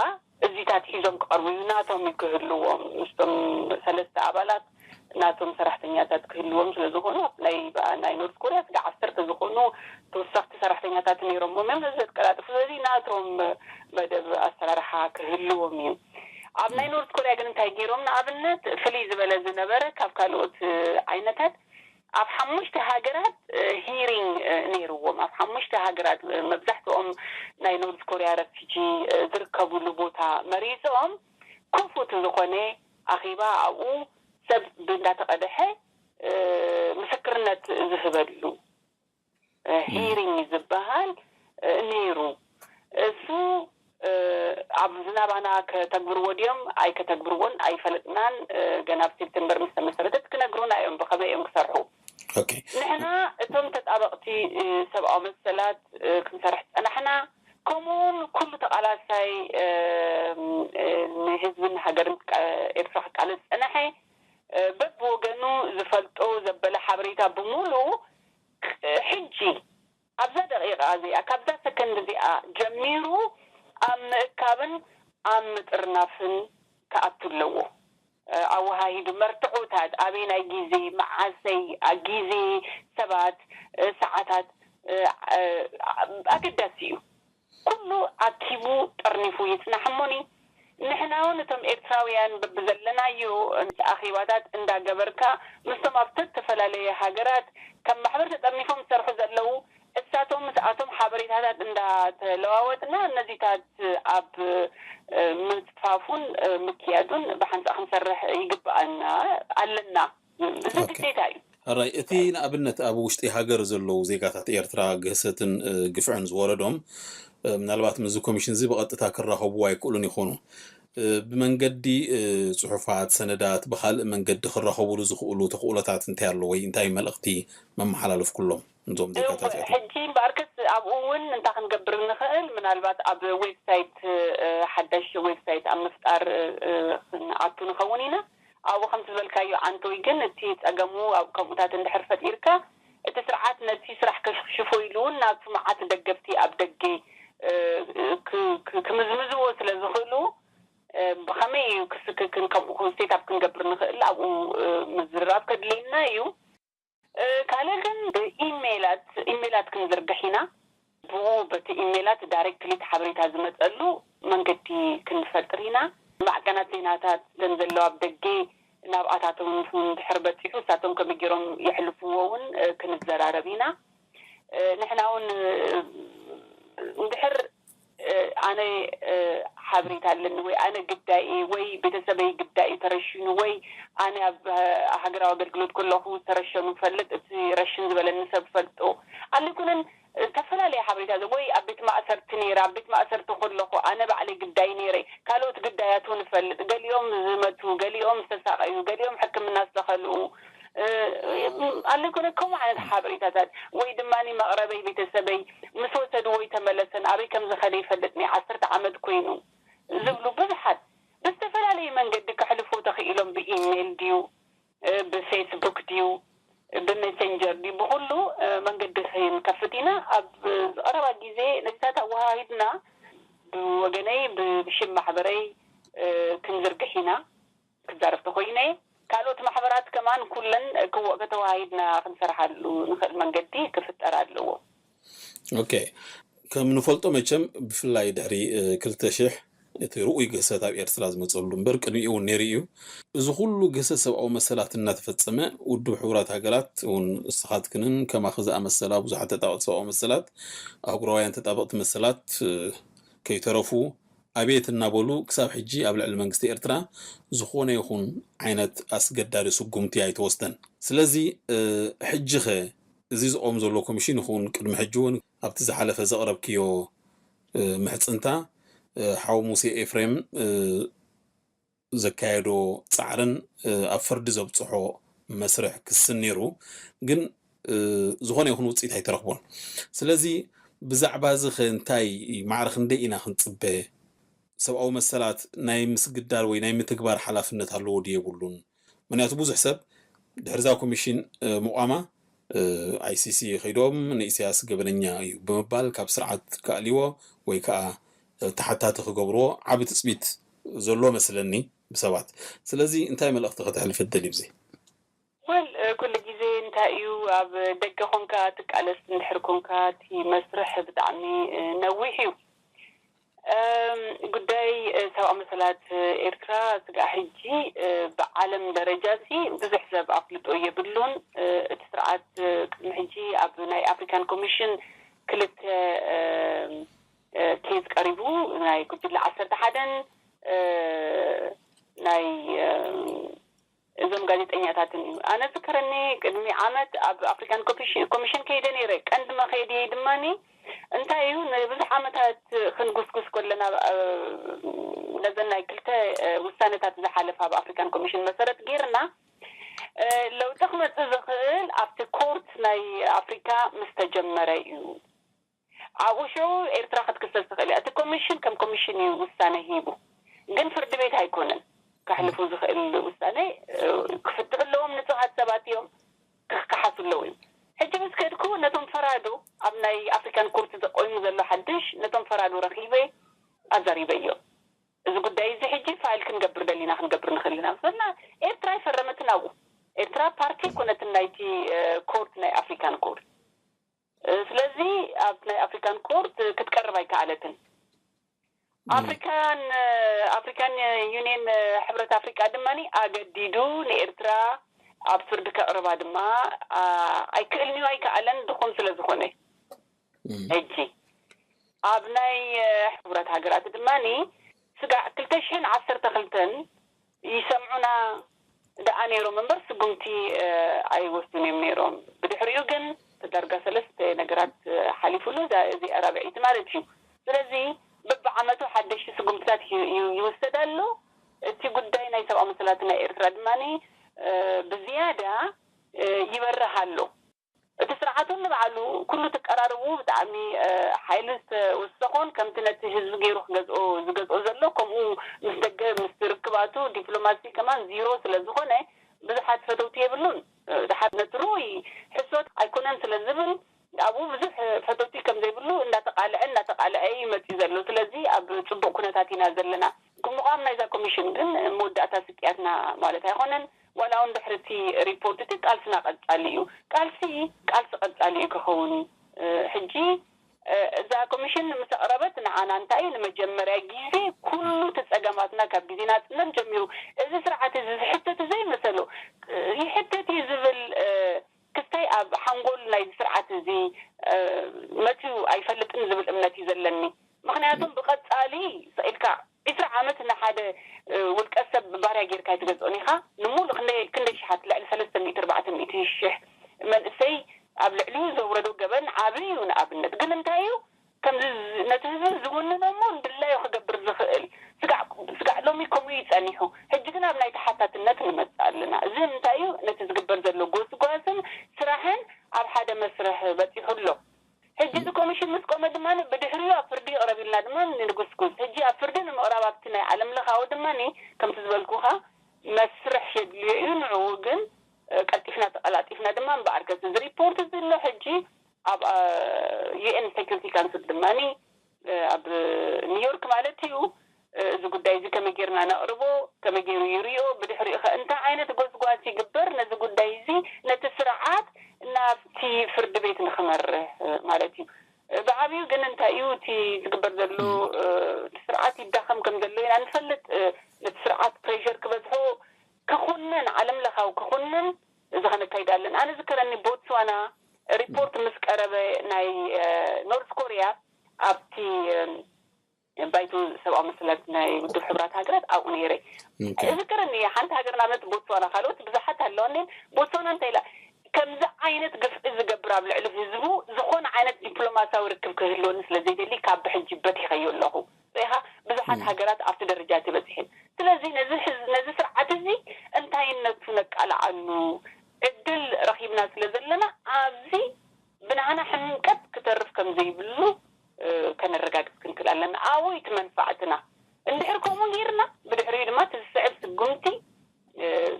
እዚታት ሒዞም ክቐርቡ እዩ። ናቶም እዩ ክህልዎም፣ ምስቶም ሰለስተ ኣባላት ናቶም ሰራሕተኛታት ክህልዎም ስለ ዝኾኑ፣ ኣብ ናይ ናይ ኖርት ኮርያ ስጋ ዓሰርተ ዝኾኑ ተወሰኽቲ ሰራሕተኛታት ነይሮምዎም እዮም። ነዚ ዘቀላጥፉ ስለዚ ናቶም መደብ ኣሰራርሓ ክህልዎም እዩ። ኣብ ናይ ኖርት ኮርያ ግን እንታይ ገይሮም? ንኣብነት ፍልይ ዝበለ ዝነበረ ካብ ካልኦት ዓይነታት ኣብ ሓሙሽተ ሃገራት ሂሪንግ ነይርዎም። ኣብ ሓሙሽተ ሃገራት መብዛሕትኦም ናይ ኖርዝ ኮርያ ረፊጂ ዝርከብሉ ቦታ መሪፆም ክፉት ዝኾነ ኣኼባ ኣብኡ ሰብ እንዳተቐደሐ ምስክርነት ዝህበሉ ሂሪንግ ዝበሃል ነይሩ። እሱ ኣብ ዝናባና ከተግብርዎ ድዮም ኣይከተግብርዎን ኣይፈለጥናን። ገና ኣብ ሴፕቴምበር ምስ ተመሰረተት ክነግሩና እዮም ብኸመይ እዮም ክሰርሑ። ንሕና እቶም ተጣበቕቲ ሰብኣዊ መሰላት ክንሰርሕ ዝፀናሕና፣ ከምኡውን ኩሉ ተቓላሳይ ንህዝብን ሃገርን ኤርትራ ክቃለስ ዝፀናሐ በብወገኑ ዝፈልጦ ዘበለ ሓበሬታ ብምሉኡ ሕጂ ኣብዛ ደቂቃ እዚኣ፣ ካብዛ ሰከንድ እዚኣ ጀሚሩ ኣብ ምእካብን ኣብ ምጥርናፍን ክኣቱ ኣለዎ። ኣወሃሂዱ መርትዖታት ኣበይ ናይ ግዜ መዓሰይ ግዜ ሰባት ሰዓታት ኣገዳሲ እዩ። ኩሉ ኣኪቡ ጠርኒፉ ይጽናሕ እሞኒ ንሕና እውን እቶም ኤርትራውያን በብዘለናዮ ኣኼባታት እንዳገበርካ ምስቶም ኣብ ተፈላለየ ሃገራት ከም ማሕበር ተጠርኒፎም ዝሰርሑ ዘለዉ እሳቶም ምስኣቶም ሓበሬታታት እንዳተለዋወጥና ነዚታት ኣብ ምጽፋፉን ምክያዱን ብሓንሳእ ክንሰርሕ ይግብኣና ኣለና። እዚ ግዴታ እዩ። ሕራይ እቲ ንኣብነት ኣብ ውሽጢ ሃገር ዘለዉ ዜጋታት ኤርትራ ግህሰትን ግፍዕን ዝወረዶም ምናልባት ምስዚ ኮሚሽን እዚ ብቐጥታ ክራኸቡ ኣይክእሉን ይኾኑ። ብመንገዲ ጽሑፋት፣ ሰነዳት፣ ብኻልእ መንገዲ ክራኸቡሉ ዝኽእሉ ተኽእሎታት እንታይ ኣሎ ወይ እንታይ መልእኽቲ መመሓላለፍኩሎም እዞም ዜጋታት እዚኣቶም? ሕጂ እምበኣርከስ ኣብኡ እውን እንታይ ክንገብር ንኽእል ምናልባት ኣብ ዌብሳይት ሓዳሽ ዌብሳይት ኣብ ምፍጣር ክንኣቱ ንኸውን ኢና። ኣብኡ ከምቲ ዝበልካዮ ኣንቶይ ግን እቲ ጸገሙ ኣብ ከምኡታት እንድሕር ፈጢርካ እቲ ስርዓት ነቲ ስራሕ ከሽኽሽፎ ኢሉ እውን ናቱ መዓት ደገፍቲ ኣብ ደገ ክምዝምዝዎ ስለ ዝኽእሉ ብኸመይ እዩ ክስክክን ከምኡ ሴት ኣፕ ክንገብር ንኽእል ኣብኡ ምዝርራብ ከድልየና እዩ። ካልእ ግን ብኢሜላት ኢሜላት ክንዝርግሕ ኢና። ብኡ በቲ ኢሜላት ዳይሬክትሊ እቲ ሓበሬታ ዝመፀሉ መንገዲ ክንፈጥር ኢና። ማዕቀናት ዜናታት ዘን ዘለዋ ኣብ ደገ ናብኣታቶም እውን ድሕር በፂሑ እሳቶም ከመይ ገይሮም የሕልፍዎ እውን ክንዘራረብ ኢና። ንሕና እውን እንድሕር ኣነ ሓበሬታ ኣለኒ ወይ ኣነ ግዳይ እየ ወይ ቤተሰበይ ግዳይ እዩ ተረሽኑ ወይ ኣነ ኣብ ሃገራዊ ኣገልግሎት ከለኹ ዝተረሸኑ ፈልጥ እቲ ረሽን ዝበለኒ ሰብ ፈልጦ ኣሊኩነን ዝተፈላለየ ሓበሬታ ወይ ኣብ ቤት ማእሰርቲ ነይረ ኣብ ቤት ማእሰርቲ ከለኹ ኣነ ባዕለይ ግዳይ ነይረ ካልኦት ግዳያት እውን እፈልጥ ገሊኦም ዝመቱ ገሊኦም ዝተሳቀዩ ገሊኦም ሕክምና ዝተኸልኡ ኣለ ኮነ ከምኡ ዓይነት ሓበሬታታት ወይ ድማ መቕረበይ ቤተሰበይ ምስ ወሰድዎ ይተመለሰን ኣበይ ከም ዝኸደ ይፈልጥኒ ዓሰርተ ዓመት ኮይኑ ዝብሉ ብዙሓት ብዝተፈላለየ መንገዲ ከሕልፎ ተኽኢሎም ብኢሜይል ድዩ ብፌስቡክ ድዩ ብሜሴንጀር ድዩ ብኩሉ መንገዲ ክንከፍት ኢና ኣብ ዝቐረባ ግዜ ነዚታት ኣወሃሂድና ብወገነይ ብሽም ማሕበረይ ክንዝርግሕ ኢና ክዛረብ ተኮይነ ካልኦት ማሕበራት ከማን ኩለን ክወ ከተዋሂድና ክንሰርሓሉ ንኽእል መንገዲ ክፍጠር ኣለዎ። ኦኬ ከም ንፈልጦ መቸም ብፍላይ ድሕሪ ክልተ ሽሕ እቲ ርኡይ ግህሰት ኣብ ኤርትራ ዝመፀሉ እምበር ቅድሚኡ እውን ነይሩ እዩ። እዚ ኩሉ ግህሰት ሰብኣዊ መሰላት እናተፈፀመ ውድብ ሕቡራት ሃገራት እውን ንስኻትክንን ከማኺ ዝኣመሰላ ብዙሓት ተጣበቕቲ ሰብኣዊ መሰላት ኣህጉራውያን ተጣበቕቲ መሰላት ከይተረፉ ኣቤት እናበሉ ክሳብ ሕጂ ኣብ ልዕሊ መንግስቲ ኤርትራ ዝኾነ ይኹን ዓይነት ኣስገዳዲ ስጉምቲ ኣይተወስደን። ስለዚ ሕጂ ኸ እዚ ዝቆም ዘሎ ኮሚሽን ይኹን ቅድሚ ሕጂ እውን ኣብቲ ዝሓለፈ ዘቕረብክዮ ምሕፅንታ ሓው ሙሴ ኤፍሬም ዘካየዶ ፃዕርን ኣብ ፍርዲ ዘብፅሖ መስርሕ ክስን ነይሩ፣ ግን ዝኾነ ይኹን ውፅኢት ኣይተረኽቦን። ስለዚ ብዛዕባ እዚ ኸ እንታይ ማዕረ ክንደይ ኢና ክንፅበ? ሰብኣዊ መሰላት ናይ ምስግዳር ወይ ናይ ምትግባር ሓላፍነት ኣለዎ ድዩ የብሉን? ምክንያቱ ብዙሕ ሰብ ድሕርዛ ኮሚሽን ምቋማ ኣይሲሲ ከይዶም ንኢሳያስ ገበነኛ እዩ ብምባል ካብ ስርዓት ክኣልይዎ ወይ ከዓ ተሓታቲ ክገብርዎ ዓቢ ትፅቢት ዘሎ መስለኒ ብሰባት። ስለዚ እንታይ መልእኽቲ ከተሕልፍ እደሊ ብዚ? ወል ኩሉ ግዜ እንታይ እዩ ኣብ ደገ ኮንካ ትቃለስ እንድሕር ኮንካ እቲ መስርሕ ብጣዕሚ ነዊሕ እዩ። ጉዳይ ሰብኣዊ መሰላት ኤርትራ ስጋዕ ሕጂ ብዓለም ደረጃ ሲ ብዙሕ ሰብ ኣፍልጦ የብሉን። እቲ ስርዓት ቅድሚ ሕጂ ኣብ ናይ ኣፍሪካን ኮሚሽን ክልተ ኬዝ ቀሪቡ ናይ ጉጅለ ዓሰርተ ሓደን ናይ እዞም ጋዜጠኛታትን እዩ። ኣነ ዝከረኒ ቅድሚ ዓመት ኣብ ኣፍሪካን ኮሚሽን ከይደ ነይረ። ቀንዲ መኸየድየይ ድማ እንታይ እዩ ንብዙሕ ዓመታት ክንጉስጉስ ከለና ነዘን ናይ ክልተ ውሳነታት ዝሓለፋ ኣብ ኣፍሪካን ኮሚሽን መሰረት ገይርና ለውጢ ክመፅእ ዝኽእል ኣብቲ ኮርት ናይ ኣፍሪካ ምስ ተጀመረ እዩ። ኣብኡ ሽዑ ኤርትራ ክትክሰስ ትኽእል እያ። እቲ ኮሚሽን ከም ኮሚሽን እዩ ውሳነ ሂቡ፣ ግን ፍርዲ ቤት ኣይኮነን ከሕልፉ ዝኽእል ውሳነ። ክፍትሑ ኣለዎም፣ ንጹሃት ሰባት እዮም፣ ክከሓሱ ኣለዎም እዮም። ሕጂ ምስ ከድኩ ነቶም ፈራዶ ኣብ ናይ ኣፍሪካን ኮርት ዘቆይሙ ዘሎ ሓድሽ ነቶም ፈራዶ ረኺበ ኣዛሪበዮም። እዚ ጉዳይ እዚ ሕጂ ፋይል ክንገብር ደሊና ክንገብር ንኽእል ኢና ምስ በልና ኤርትራ ኣይፈረመትን ኣብኡ። ኤርትራ ፓርቲ ኣይኮነትን ናይቲ ኮርት ናይ ኣፍሪካን ኮርት። ስለዚ ኣብ ናይ ኣፍሪካን ኮርት ክትቀርብ ኣይከኣለትን። ኣፍሪካን ኣፍሪካን ዩኒየን ሕብረት ኣፍሪካ ድማ ኣገዲዱ ንኤርትራ ኣብ ፍርዲ ከቕርባ ድማ ኣይክእልን እዩ ኣይከኣለን ድኹን ስለ ዝኾነ ሕጂ ኣብ ናይ ሕቡራት ሃገራት ድማ ስጋዕ ክልተ ሽሕን ዓሰርተ ክልተን ይሰምዑና ደኣ ነይሮም እምበር ስጉምቲ ኣይወስዱን እዮም ነይሮም። ብድሕሪኡ ግን ዳርጋ ሰለስተ ነገራት ሓሊፉሉ እዚኣ ራብዐይቲ ማለት እዩ። ስለዚ በብዓመቱ ሓደሽቲ ስጉምትታት ይውሰድ ኣሎ። እቲ ጉዳይ ናይ ሰብኣዊ መሰላት ናይ ኤርትራ ድማ ብዝያዳ ይበርህ ኣሎ። እቲ ስርዓት ንባዕሉ ኩሉ ትቀራርቡ ብጣዕሚ ሓይሊ ዝተወሰኾን ከምቲ ነቲ ህዝቢ ገይሩ ክገዝኦ ዝገዝኦ ዘሎ ከምኡ ምስ ደገ ምስ ርክባቱ ዲፕሎማሲ ከማን ዚሮ ስለ ዝኾነ ብዙሓት ፈተውቲ የብሉን። ድሓር ነቲ ርኡይ ሕሶት ኣይኮነን ስለ ዝብል ኣብኡ ብዙሕ ፈተውቲ ከም ዘይብሉ እንዳተቃልዐ እንዳተቃልዐ እዩ መፅዩ ዘሎ። ስለዚ ኣብ ፅቡቅ ኩነታት ኢና ዘለና። ምቋም ናይዛ ኮሚሽን ግን መወዳእታ ስቅያትና ማለት ኣይኮነን። ዋላ እውን ድሕሪ እቲ ሪፖርት እቲ ቃልስና ቀፃሊ እዩ። ቃልሲ ቃልሲ ቀፃሊ እዩ ክኸውን። ሕጂ እዛ ኮሚሽን ምስ ኣቕረበት ንዓና እንታይ እዩ ንመጀመርያ ግዜ ኩሉ እቲ ፀገማትና ካብ ግዜ ናፅነት ጀሚሩ እዚ ስርዓት እዚ ዝሕተት ዘይመሰሎ ይሕተት እዩ ዝብል ክስታይ ኣብ ሓንጎል ናይዚ ስርዓት እዚ መፅዩ ኣይፈልጥን ዝብል እምነት እዩ ዘለኒ። ምክንያቱም ብቐፃሊ ስቕ ኢልካ ዒስራ ዓመት ንሓደ ውልቀ ሰብ ባርያ ጌርካ ኣይትገዝኦን ኢኻ። ንሙሉእ ክንደይ ክንደይ ሽሓት ልዕሊ ሰለስተ ሚእቲ ኣርባዕተ ሚእቲ ሽሕ መንእሰይ ኣብ ልዕሊኡ ዘውረዶ ገበን ዓብዪ እዩ። ንኣብነት ግን እንታይ እዩ ከምዚ ነቲ ህዝቢ ዝውንኖ እሞ ንድላዩ ክገብር ዝኽእል ስጋዕ ስጋዕ ሎሚ ከምኡ እዩ ጸኒሑ። ሕጂ ግን ኣብ ናይ ተሓታትነት ንመጽእ ኣለና። እዚ እንታይ እዩ ነቲ ዝግበር ዘሎ ጎስጓስን ስራሕን ኣብ ሓደ መስርሕ በጺሑ ኣሎ። ሕጂ እዚ ኮሚሽን ምስ ቆመ ድማ ብድሕሪኡ ኣብ ፍርዲ ይቕረብ ኢልና ድማ ንጉስጉስ። ሕጂ ኣብ ፍርዲ ንምቕራብ ኣብቲ ናይ ዓለም ለኻዊ ድማ ከምቲ ዝበልኩኻ መስርሕ የድልዮ እዩ። ንዕኡ ግን ቀልጢፍና ተቐላጢፍና ድማ እምበኣርከስ እዚ ሪፖርት እዚ ኣሎ ሕጂ ኣብ ዩኤን ሴኩሪቲ ካውንስል ድማ ኣብ ኒውዮርክ ማለት እዩ። እዚ ጉዳይ እዚ ከመይ ጌርና ነቕርቦ፣ ከመይ ጌሩ ይሪኦ፣ ብድሕሪኡ ኸ እንታይ ዓይነት ጎስጓስ ይግበር ነዚ ጉዳይ እዚ ነቲ ስርዓት ናብቲ ፍርዲ ቤት ንኽመርሕ ማለት እዩ። ብዓብዩ ግን እንታይ እዩ እቲ ዝግበር ዘሎ እቲ ስርዓት ይዳኸም ከም ዘሎ ኢና ንፈልጥ። ነቲ ስርዓት ፕሬሸር ክበዝሖ ክኹነን ዓለም ለኻዊ ክኹነን እዚ ከነካይድ ኣለና። ኣነ ዝከረኒ ቦትስዋና ሪፖርት ምስ ቀረበ ናይ ኖርት ኮርያ ኣብቲ ባይቶ ሰብኣዊ መሰላት ናይ ውድብ ሕቡራት ሃገራት ኣብኡ ነይረ። እዝክረኒ እየ፣ ሓንቲ ሃገር ንኣብነት ቦትስዋና፣ ካልኦት ብዙሓት ኣለዋ። እንዴን ቦትስዋና እንታይ ኢላ፣ ከምዚ ዓይነት ግፍዒ ዝገብር ኣብ ልዕሊ ህዝቡ ዝኾነ ዓይነት ዲፕሎማሲያዊ ርክብ ክህልወኒ ስለ ዘይደሊ ካብ ብሕጂ በቲኸዮ ኣለኹ። ሪኢኻ፣ ብዙሓት ሃገራት ኣብቲ ደረጃ ተበፂሐን። ስለዚ ነዚ ህዝ- ነዚ ስርዓት እዚ እንታይነቱ ነቃልዓሉ ዕድል ረኺብና ስለ ዘለና ኣብዚ ብናህና ሕምቀት ክተርፍ ከም ዘይብሉ ከነረጋግፅ ክንክእል ኣለና። ኣብኡ እቲ መንፋዕትና። እንድሕር ከምኡ ጌርና ብድሕሪኡ ድማ እቲ ዝስዕብ ስጉምቲ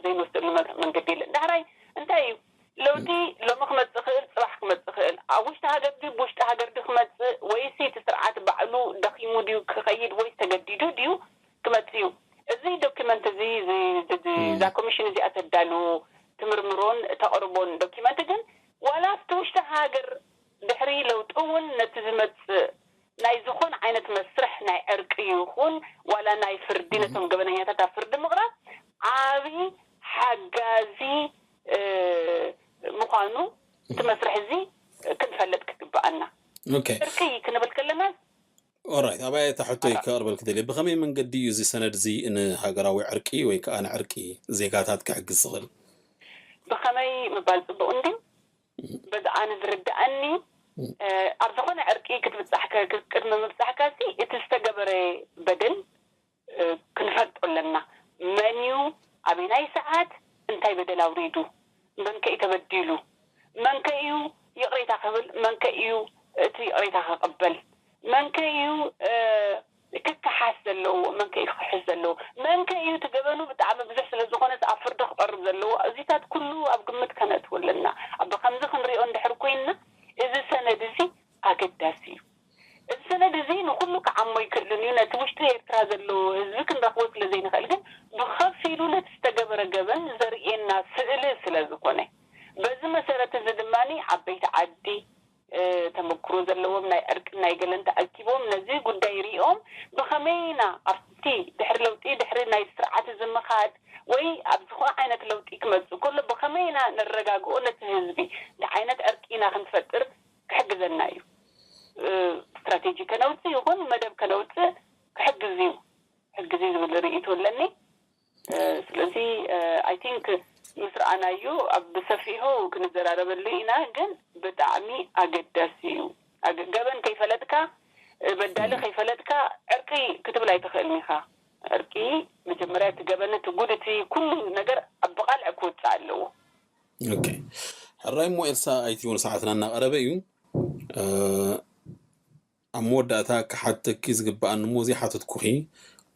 ዘይንወስደሉ መንገዲ የለን። ዳሕራይ እንታይ እዩ ለውጢ? ሎሚ ክመፅእ ክእል፣ ፅባሕ ክመፅእ ክእል። ኣብ ውሽጢ ሃገር ድዩ ብውሽጢ ሃገር ድዩ ክመፅእ፣ ወይስ እቲ ስርዓት ባዕሉ ደኺሙ ድዩ ክኸይድ፣ ወይስ ተገዲዱ ድዩ ክመፅእ እዩ? እዚ ዶኪመንት እዚ እዛ ኮሚሽን እዚኣ ተዳሉ ትምርምሮን ተቕርቦን ዶኪመንት ግን ዋላ ኣብቲ ውሽጢ ሃገር ድሕሪ ለውጢ እውን ነቲ ዝመፅእ ናይ ዝኾነ ዓይነት መስርሕ ናይ ዕርቂ ይኹን ዋላ ናይ ፍርዲ ነቶም ገበነኛታት ኣብ ፍርዲ ምቕራብ ዓብዪ ሓጋዚ ምዃኑ እቲ መስርሕ እዚ ክንፈልጥ ክግብኣና። ዕርቂ ክንብል ከለና ኦራይት፣ ኣብኣ እታ ሕቶይ ከቕርበልኪ ደልየ። ብኸመይ መንገዲ እዩ እዚ ሰነድ እዚ ንሃገራዊ ዕርቂ ወይ ከዓ ንዕርቂ ዜጋታት ክሕግዝ ዝኽእል? ብኸመይ ምባል ፅቡቕ እንድዩ? በዚ ኣነ ዝርድኣኒ ኣብ ዝኾነ ዕርቂ ክትብፃሕ ቅድሚ ምብፃሕካ ሲ እቲ ዝተገበረ በደል ክንፈልጦ ኣለና። መን እዩ ኣበናይ ሰዓት እንታይ በደል ኣውሪዱ? መንከ እዩ ተበዲሉ? መንከ እዩ ይቕሬታ ክብል? መንከ እዩ እቲ ይቕሬታ ክቕበል? መንከ እዩ ክከሓስ ዘለዎ? መንከ እዩ ክክሕስ ዘለዎ? መንከ እዩ እቲ ገበኑ ብጣዕሚ ብዙሕ ስለ ዝኾነስ ኣብ ፍርዲ ክቐርብ ዘለዎ? እዚታት ኩሉ ኣብ ግምት ከነእትዎ ኣለና። ኣብ ከምዚ ክንሪኦ እንድሕር ኮይንና እዚ ሰነድ እዚ ኣገዳሲ እዩ። እዚ ሰነድ እዚ ንኹሉ ክዓሞ ኣይክእልን እዩ። ነቲ ውሽጢ ኤርትራ ዘሎ ህዝቢ ክንረኽቦ ስለ ዘይንኽእል ግን ብኸፊሉ ነቲ ዝተገበረ ገበን ዘርእየና ስእሊ ስለ ዝኾነ በዚ መሰረት እዚ ድማ ዓበይቲ ዓዲ ተመክሮ ዘለዎም ናይ ዕርቂ ናይ ገለን ተኣኪቦም ነዚ ጉዳይ ሪኦም ብኸመይና ኣብቲ ድሕሪ ለውጢ ድሕሪ ናይ ስርዓት እዚ ምኻድ ወይ ኣብ ዝኾነ ዓይነት ለውጢ ክመፅእ ከሎ ብኸመይና ነረጋግኦ ነቲ ህዝቢ እንታይ ዓይነት ዕርቂ ኢና ክንፈጥር ክሕግዘና እዩ። ስትራቴጂ ከነውፅእ ይኹን መደብ ከነውፅእ ክሕግዝ እዩ ክሕግዝ እዩ ዝብል ርእይቶ ኣለኒ። ስለዚ ኣይ ቲንክ ምስ ረኣናዮ ኣብ ብሰፊሑ ክንዘራረበሉ ኢና። ግን ብጣዕሚ ኣገዳሲ እዩ። ገበን ከይፈለጥካ በዳሊ ከይፈለጥካ ዕርቂ ክትብል ኣይትኽእልን ኢኻ። ዕርቂ መጀመርያ እቲ ገበን እቲ ጉድ እቲ ኩሉ ነገር ኣብ ብቓልዕ ክወፅእ ኣለዎ። ኦኬ ሕራይ እሞ ኤልሳ ኣይቲውን ሰዓትና እናቐረበ እዩ። ኣብ መወዳእታ ክሓተኪ ዝግብኣኒ እሞ ዘይሓተትኩኺ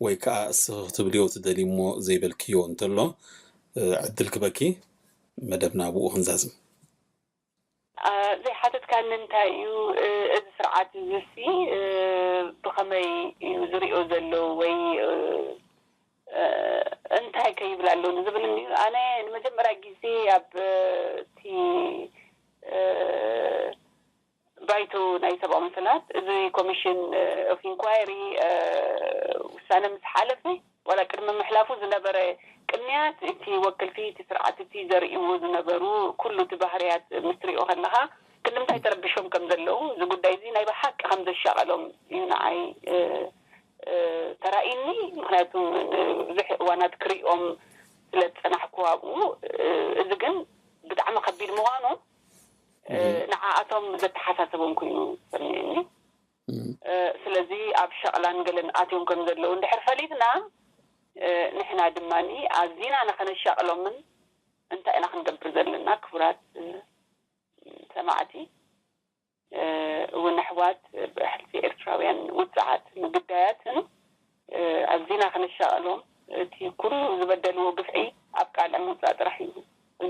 ወይ ከዓ እስኺ ክትብልዮ ትደልዪ እሞ ዘይበልክዮ እንተሎ ዕድል ክበኪ መደብና ብኡ ክንዛዝም። ዘይሓተትካኒ እንታይ እዩ እዚ ስርዓት እዚ ሲ ብኸመይ እዩ ዝሪኦ ዘሎ ወይ እንታይ ከይብል ኣለዎ ንዝብል እዩ። ኣነ ንመጀመርያ ግዜ ኣብ እቲ ባይቶ ናይ ሰብኣዊ መሰላት እዚ ኮሚሽን ኦፍ ኢንኳይሪ ውሳነ ምስ ሓለፈ ዋላ ቅድሚ ምሕላፉ ዝነበረ ቅንያት እቲ ወክልቲ እቲ ስርዓት እቲ ዘርእይዎ ዝነበሩ ኩሉ እቲ ባህርያት ምስ ትሪኦ ከለኻ ክንድምታይ ተረቢሾም ከም ዘለዉ እዚ ጉዳይ እዚ ናይ ብሓቂ ከም ዘሻቐሎም እዩ ንዓይ ተራእይኒ። ምክንያቱ ብዙሕ እዋናት ክሪኦም ስለ ዝፀናሕኩ ኣብኡ እዚ ግን ብጣዕሚ ከቢድ ምዃኑ ንዓኣቶም ዘተሓሳሰቦም ኮይኑ ሰሚዕኒ። ስለዚ ኣብ ሸቕላን ገለን ኣትዮም ከም ዘለዉ እንድሕር ፈሊጥና ንሕና ድማ ኣዚና ንኸነሻቕሎምን እንታይ ኢና ክንገብር ዘለና ክቡራት ሰማዕቲ እውን ኣሕዋት ብሕልፊ ኤርትራውያን ውፅዓት ንግዳያትን ኣዚና ክንሻቐሎም እቲ ኩሉ ዝበደልዎ ግፍዒ ኣብ ቃልዕ ምውፃእ ጥራሕ እዩ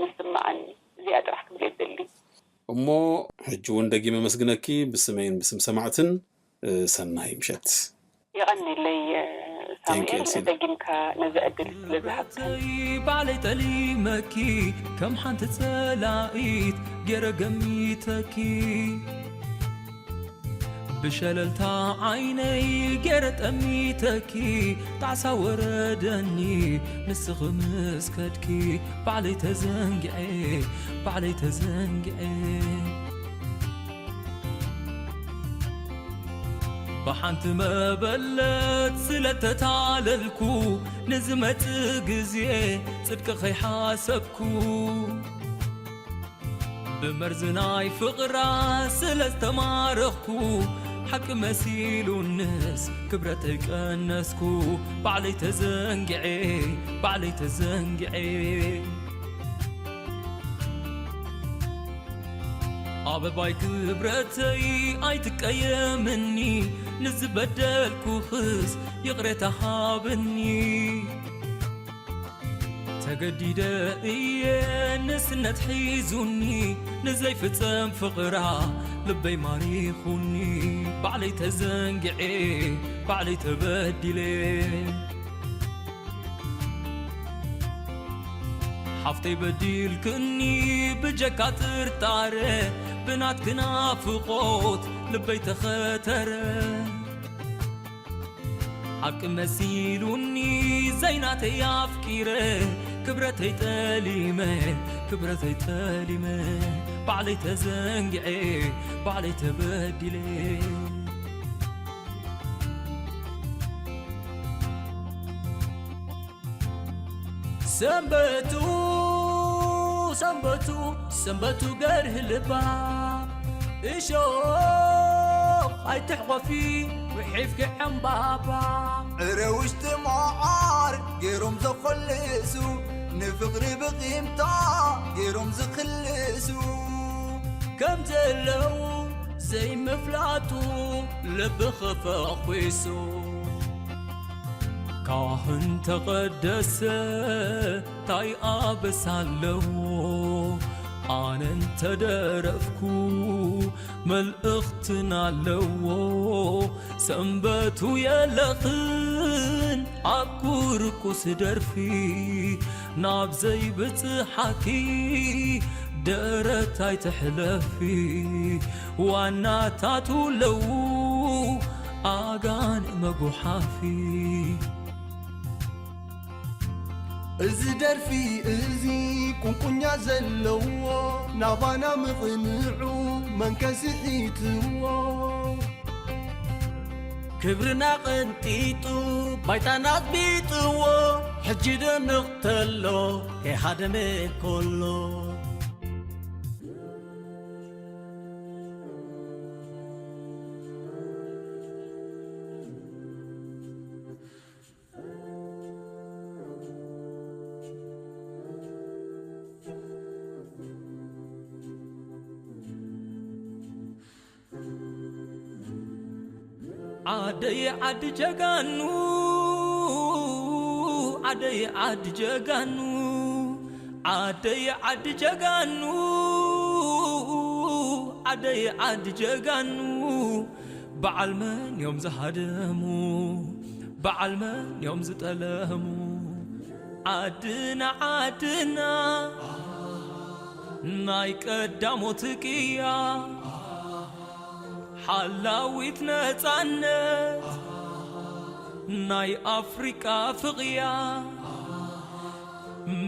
ዝስምዓኒ። እዚኣ ጥራሕ ክብል የደሊ። እሞ ሕጂ እውን ደጊመ መስግነኪ ብስመይን ብስም ሰማዕትን ሰናይ ምሸት። የቐንየለይ ሳሙኤል ደጊምካ ነዚ ዕድል ስለዝሃብካ። ባዕለይ ጠሊመኪ ከም ሓንቲ ጸላኢት ገይረ ገሚተኪ ብሸለልታ ዓይነይ ገይረ ጠሚተኪ ጣዕሳ ወረደኒ ንስኺ ምስ ከድኪ ባዕለይ ተዘንግዐ ባዕለይ ተዘንግዐ ብሓንቲ መበለት ስለ ተታለልኩ፣ ንዝመጽእ ግዜ ጽድቂ ከይሓሰብኩ፣ ብመርዚ ናይ ፍቕራ ስለ ዝተማረኽኩ፣ ሓቂ መሲሉንስ ክብረተይ ቀነስኩ። ባዕለይ ተዘንጊዐ፣ ባዕለይ ተዘንጊዐ። ኣበባይ ክብረተይ ኣይትቀየምኒ፣ ንዝበደልኩኽስ ይቕሬታ ሃብኒ። ተገዲደ እየ ንስነት ሒዙኒ፣ ንዘይፍጸም ፍቕራ ልበይ ማሪኹኒ። ባዕለይ ተዘንጊዐ፣ ባዕለይ ተበዲለ። ሓፍተይ በዲልክኒ ብጀካ ጥርጣረ፣ ብናትኪ ናፍቖት ልበይ ተኸተረ። ሓቂ መሲሉኒ ዘይናተይ ኣፍቂረ፣ ክብረተይ ጠሊመ፣ ክብረተይ ጠሊመ። ባዕለይ ተዘንጊዐ፣ ባዕለይ ተበዲለ። ሰንበቱ፣ ሰንበቱ፣ ሰንበቱ ገርህ ልባ፣ እሾኽ ኣይትሕቆፊ ውሒፍኪ ዕምባባ። ዕረ ውሽጢ መዓር ገይሮም ዘኾልሱ፣ ንፍቕሪ ብቂምታ ገይሮም ዝኽልሱ። ከም ዘለዉ ዘይምፍላጡ ልብኺ ፈኺሱ። ካህን ተቐደሰ ታይ ኣበሳ ኣለዎ? ኣነ እንተደረፍኩ መልእኽትን ኣለዎ። ሰንበቱ የለኽን ኣብ ኩርኩስ ደርፊ፣ ናብ ዘይብጽሓኪ ደረት ኣይትሕለፊ። ዋናታቱ ኣለዉ ኣጋን መጉሓፊ። እዚ ደርፊ እዚ ቁንቁኛ ዘለዎ፣ ናባና ምቕንዑ መንከ ስሒትዎ። ክብርና ቀንጢጡ ባይታና ኣጽቢጥዎ፣ ሕጂ ድንቕ ተሎ ከይሃደመ ከሎ። ዓደይ ዓዲ ጀጋኑ፣ ዓደይ ዓዲ ጀጋኑ፣ ዓደይ ዓዲ ጀጋኑ፣ ዓደይ ዓዲ ጀጋኑ። በዓል መን እዮም ዝሃደሙ? በዓል መን እዮም ዝጠለሙ? ዓድና ዓድና ናይ ቀዳሞት ቅያ፣ ሓላዊት ነጻነት ናይ ኣፍሪቃ ፍቕያ፣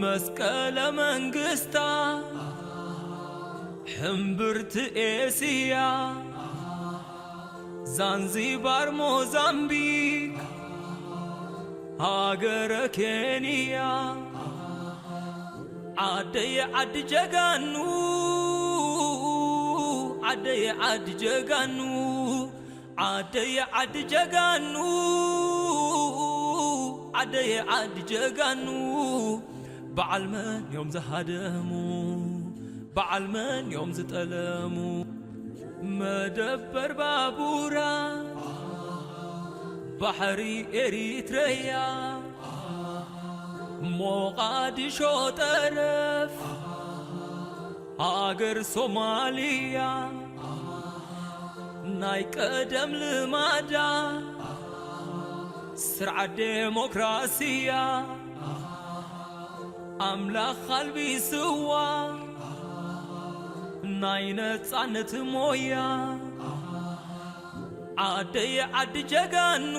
መስቀለ መንግስታ ሕምብርቲ ኤስያ፣ ዛንዚባር ሞዛምቢክ ሃገረ ኬንያ። ዓደይ ዓዲ ጀጋኑ፣ ዓደይ ዓዲ ጀጋኑ፣ ዓደይ ዓዲ ጀጋኑ፣ ዓደይ ዓዲ ጀጋኑ። በዓል መን እዮም ዝሃደሙ? በዓል መን እዮም ዝጠለሙ? መደበር ባቡራ ባሕሪ ኤሪትረያ፣ ሞቓዲሾ ጠረፍ ሃገር ሶማልያ፣ ናይ ቀደም ልማዳ ስርዓት ዴሞክራስያ፣ ኣምላኽ ኣልቢስዋ ናይ ነጻነት ሞያ። ዓደይ ዓዲ ጀጋኑ፣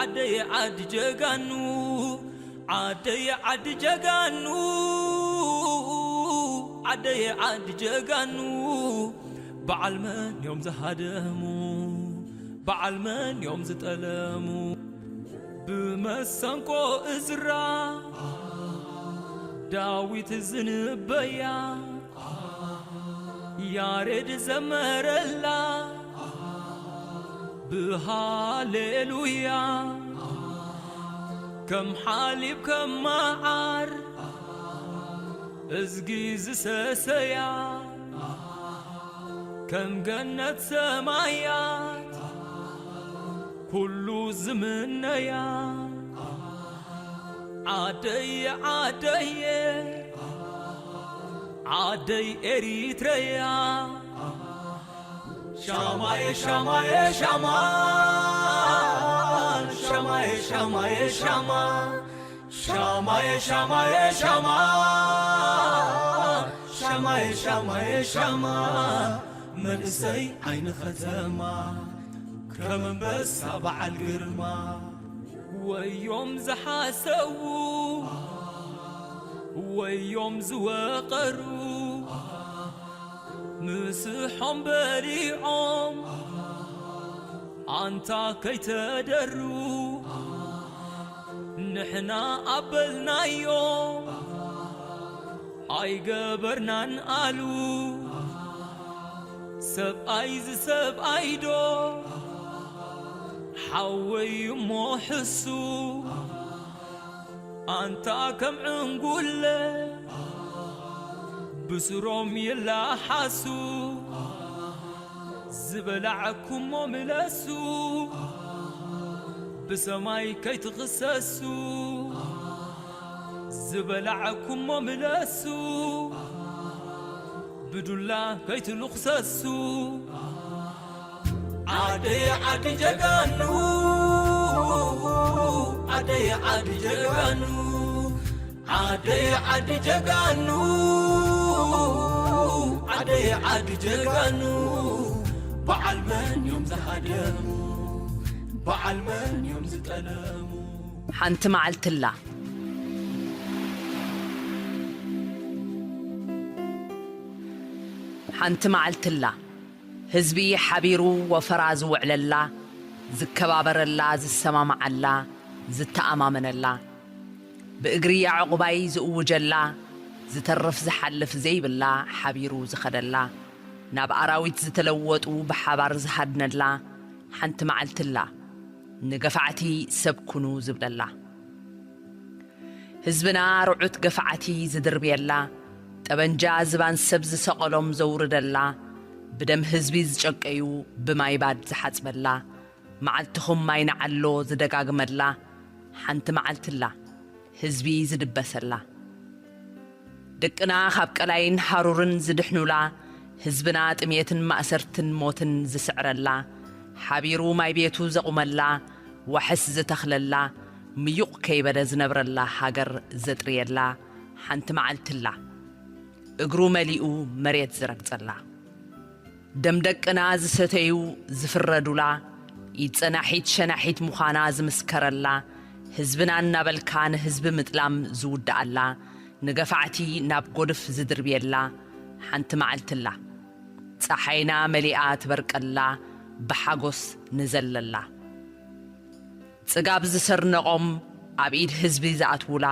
ዓደይ ዓዲ ጀጋኑ፣ ዓደይ ዓዲ ጀጋኑ፣ ዓደይ ዓዲ ጀጋኑ። በዓል መን እዮም ዝሃደሙ? በዓል መን እዮም ዝጠለሙ? ብመሰንቆ እዝራ ዳዊት ዝንበያ፣ ያሬድ ዘመረላ ብሃሌሉያ። ከም ሓሊብ ከም መዓር እዝጊ ዝሰሰያ፣ ከም ገነት ሰማያት ኩሉ ዝምነያ። ዓደየ ዓደየ ዓደይ ኤሪትረያ። ሻማየ ሻማየ ሻማ፣ ሻማየ ሻማየ ሻማ፣ ሻማየ ሻማየ ሻማ፣ ሻማየ ሻማየ ሻማ፣ መንእሰይ ዓይኒ ከተማ፣ ከም ኣንበሳ በዓል ግርማ። ወዮም ዝሓሰዉ፣ ወዮም ዝወቐሩ፣ ምስሖም በሊዖም ኣንታ ከይተደሩ፣ ንሕና ኣበልናዮ ኣይገበርናን ኣሉ። ሰብኣይ ዝሰብኣይ ዶ ሓወይ እሞ ሕሱ፣ ኣንታ ከም ዕንጉለ ብስሮም ይላሓሱ። ዝበላዕኩሞ ምለሱ፣ ብሰማይ ከይትኽሰሱ። ዝበላዕኩሞ ምለሱ፣ ብዱላ ከይትልኽሰሱ። ዓደይ ዓዲ ጀጋኑ፣ ዓደይ ዓዲ ጀጋኑ፣ ዓደይ ዓዲ ጀጋኑ፣ ዓደይ ዓዲ ጀጋኑ፣ በዓል መን እዮም ዝሃደሙ? በዓል መን እዮም ዝጠለሙ? ሓንቲ መዓልትላ፣ ሓንቲ መዓልትላ፣ ህዝቢ ሓቢሩ ወፈራ ዝውዕለላ፣ ዝከባበረላ፣ ዝሰማማዓላ፣ ዝተኣማመነላ፣ ብእግሪ ያዕቑባይ ዝእውጀላ፣ ዝተርፍ ዝሓልፍ ዘይብላ፣ ሓቢሩ ዝኸደላ፣ ናብ ኣራዊት ዝተለወጡ ብሓባር ዝሃድነላ ሓንቲ መዓልትላ፣ ንገፋዕቲ ሰብ ኩኑ ዝብለላ። ህዝብና ርዑት ገፋዕቲ ዝድርብየላ፣ ጠበንጃ ዝባን ሰብ ዝሰቐሎም ዘውርደላ፣ ብደም ህዝቢ ዝጨቀዩ ብማይ ባድ ዝሓጽበላ፣ መዓልትኹም ማይ ንዓሎ ዝደጋግመላ ሓንቲ መዓልትላ፣ ህዝቢ ዝድበሰላ። ደቅና ካብ ቀላይን ሃሩርን ዝድሕኑላ፣ ህዝብና ጥሜትን ማእሰርትን ሞትን ዝስዕረላ፣ ሓቢሩ ማይ ቤቱ ዘቑመላ፣ ዋሕስ ዝተኽለላ፣ ምዩቕ ከይበለ ዝነብረላ ሃገር ዘጥርየላ ሓንቲ መዓልትላ፣ እግሩ መሊኡ መሬት ዝረግጸላ። ደም ደቅና ዝሰተዩ ዝፍረዱላ፣ ኢድ ጸናሒት ሸናሒት ምዃና ዝምስከረላ፣ ህዝብና እናበልካ ንህዝቢ ምጥላም ዝውድኣላ፣ ንገፋዕቲ ናብ ጎድፍ ዝድርብየላ ሓንቲ መዓልትላ፣ ጸሓይና መሊኣ ትበርቀላ፣ ብሓጎስ ንዘለላ። ጽጋብ ዝሰርነቖም ኣብ ኢድ ህዝቢ ዝኣትዉላ፣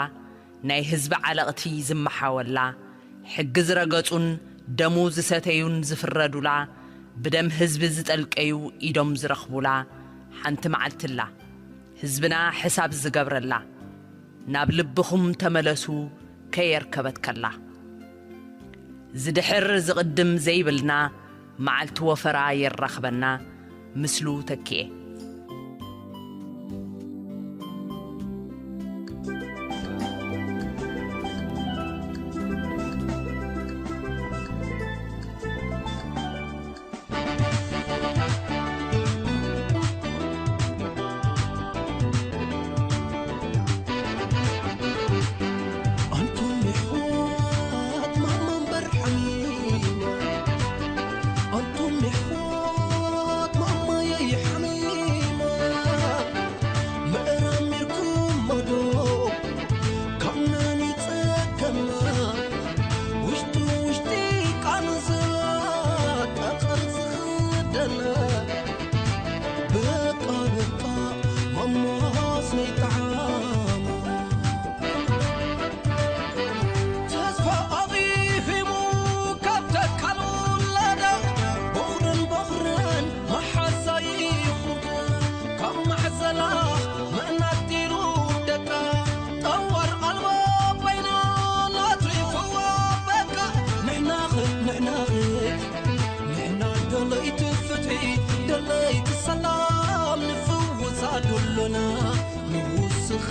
ናይ ህዝቢ ዓለቕቲ ዝመሓወላ፣ ሕጊ ዝረገጹን ደሙ ዝሰተዩን ዝፍረዱላ፣ ብደም ህዝቢ ዝጠልቀዩ ኢዶም ዝረኽቡላ ሓንቲ መዓልትላ፣ ህዝብና ሕሳብ ዝገብረላ፣ ናብ ልብኹም ተመለሱ ከየርከበት ከላ። ዝድሕር ዝቕድም ዘይብልና፣ መዓልቲ ወፈራ የራኽበና፣ ምስሉ ተኪኤ።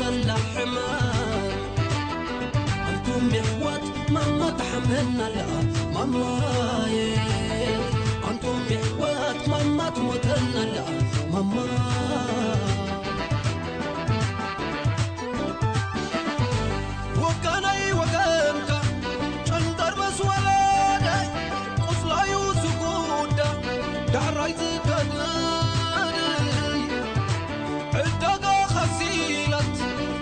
ኣላ ሕማም። ኣንቱም የሕዋት ማማ ትሓመና ኣላ ማማየ። ኣንቱም የሕዋት ማማ ትሞተና ኣላ ማማ። ወገነይ ወገንካ ጨንጠር ምስ ወለደ ቁስላዩ ዝጉዳ ዳሕራይ ዝገድል ዕዳጋ ኸሲላት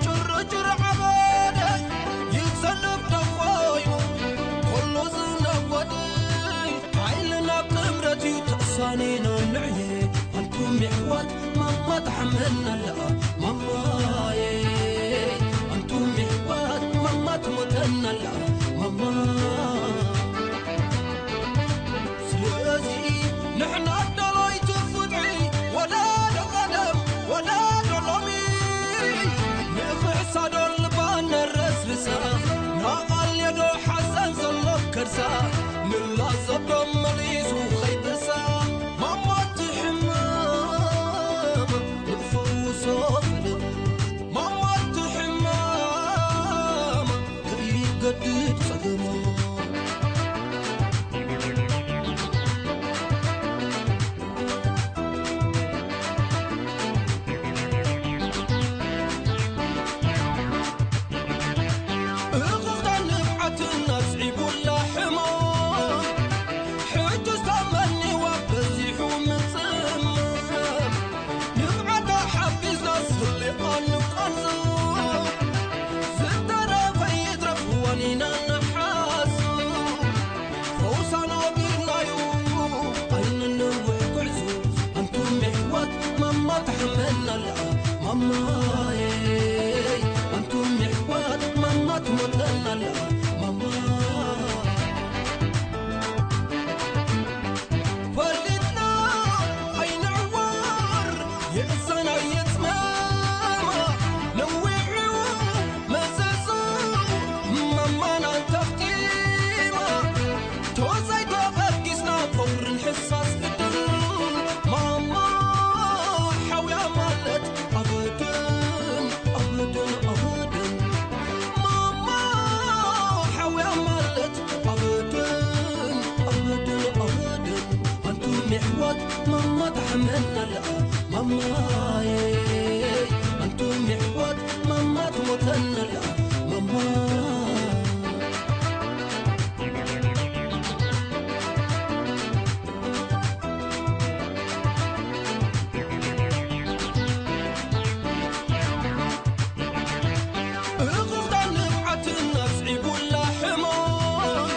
ጭርጭር ዓበደ ይሰልፍ ዶ ኮይኑ ኮሎ ዝነወድ ሓይልና ጥምረት እዩ ተሳኒና ንዕየ ኣንቱም የሕዋት ማማ ትሓመና ኣላ ማማየ ኣንቱም የሕዋት ማማ ትሞተና ኣላ ማማ ስለዚ ንሕና ኣዳለይቲ ፍትሒ ወለዶ ቀደም ወለዶ ሎሚ ንኽሕሳ ዶ ልባ ነረስርሳ ናቓልዮ ዶ ሓዘን ዘሎ ከርሳ ንላዘብ ዶ መሊሱ ኸይብሳ ማማ ትሕመም ንፈውሶ በሎ ማማ ትሕመም ከይገድድ ጸገማ እኹኽታ ንብዓትና ኣስዒቡላ ሕማም ሕጂ ዝተመኒዋ በዚሑ ምጽማም ንብዓታ ሓፊዝና ስሊቓ ንቃንዞ ዝተረፈ ይትረፍ ዋኒና ንሓዞ ፈውሳና ቢልናዩ ኣይንንውሕ ጉዕዞ ኣንቱም የሕዋት ማማ ትሓመና ኣላ ማማየ ኣንቱም የሕዋት ማማ ትሞተና ኣላ ማማ ፈሊጥና ኣይንዕወር ይእሰና ይጽመማ ነዊሑ መዘዙ ማማና ተፍቲማ ተወዛይ ተቐዲስና ፈውርን ሕሳስ ግድን ማማ ሓውያ ማለት ኣበድን ኣበድን ኣበድን ማማ ሓውያ ማለት ኣበድን ኣበድን ኣበድን ኣንቱም የሕዋት ማማ ትሓመና ኣላ ማማየ ኣንቱም የሕዋት ማማ ትሞተና ኣላ ማማ እኹኽታ ንብዓትና ኣስዒቡላ ሕማም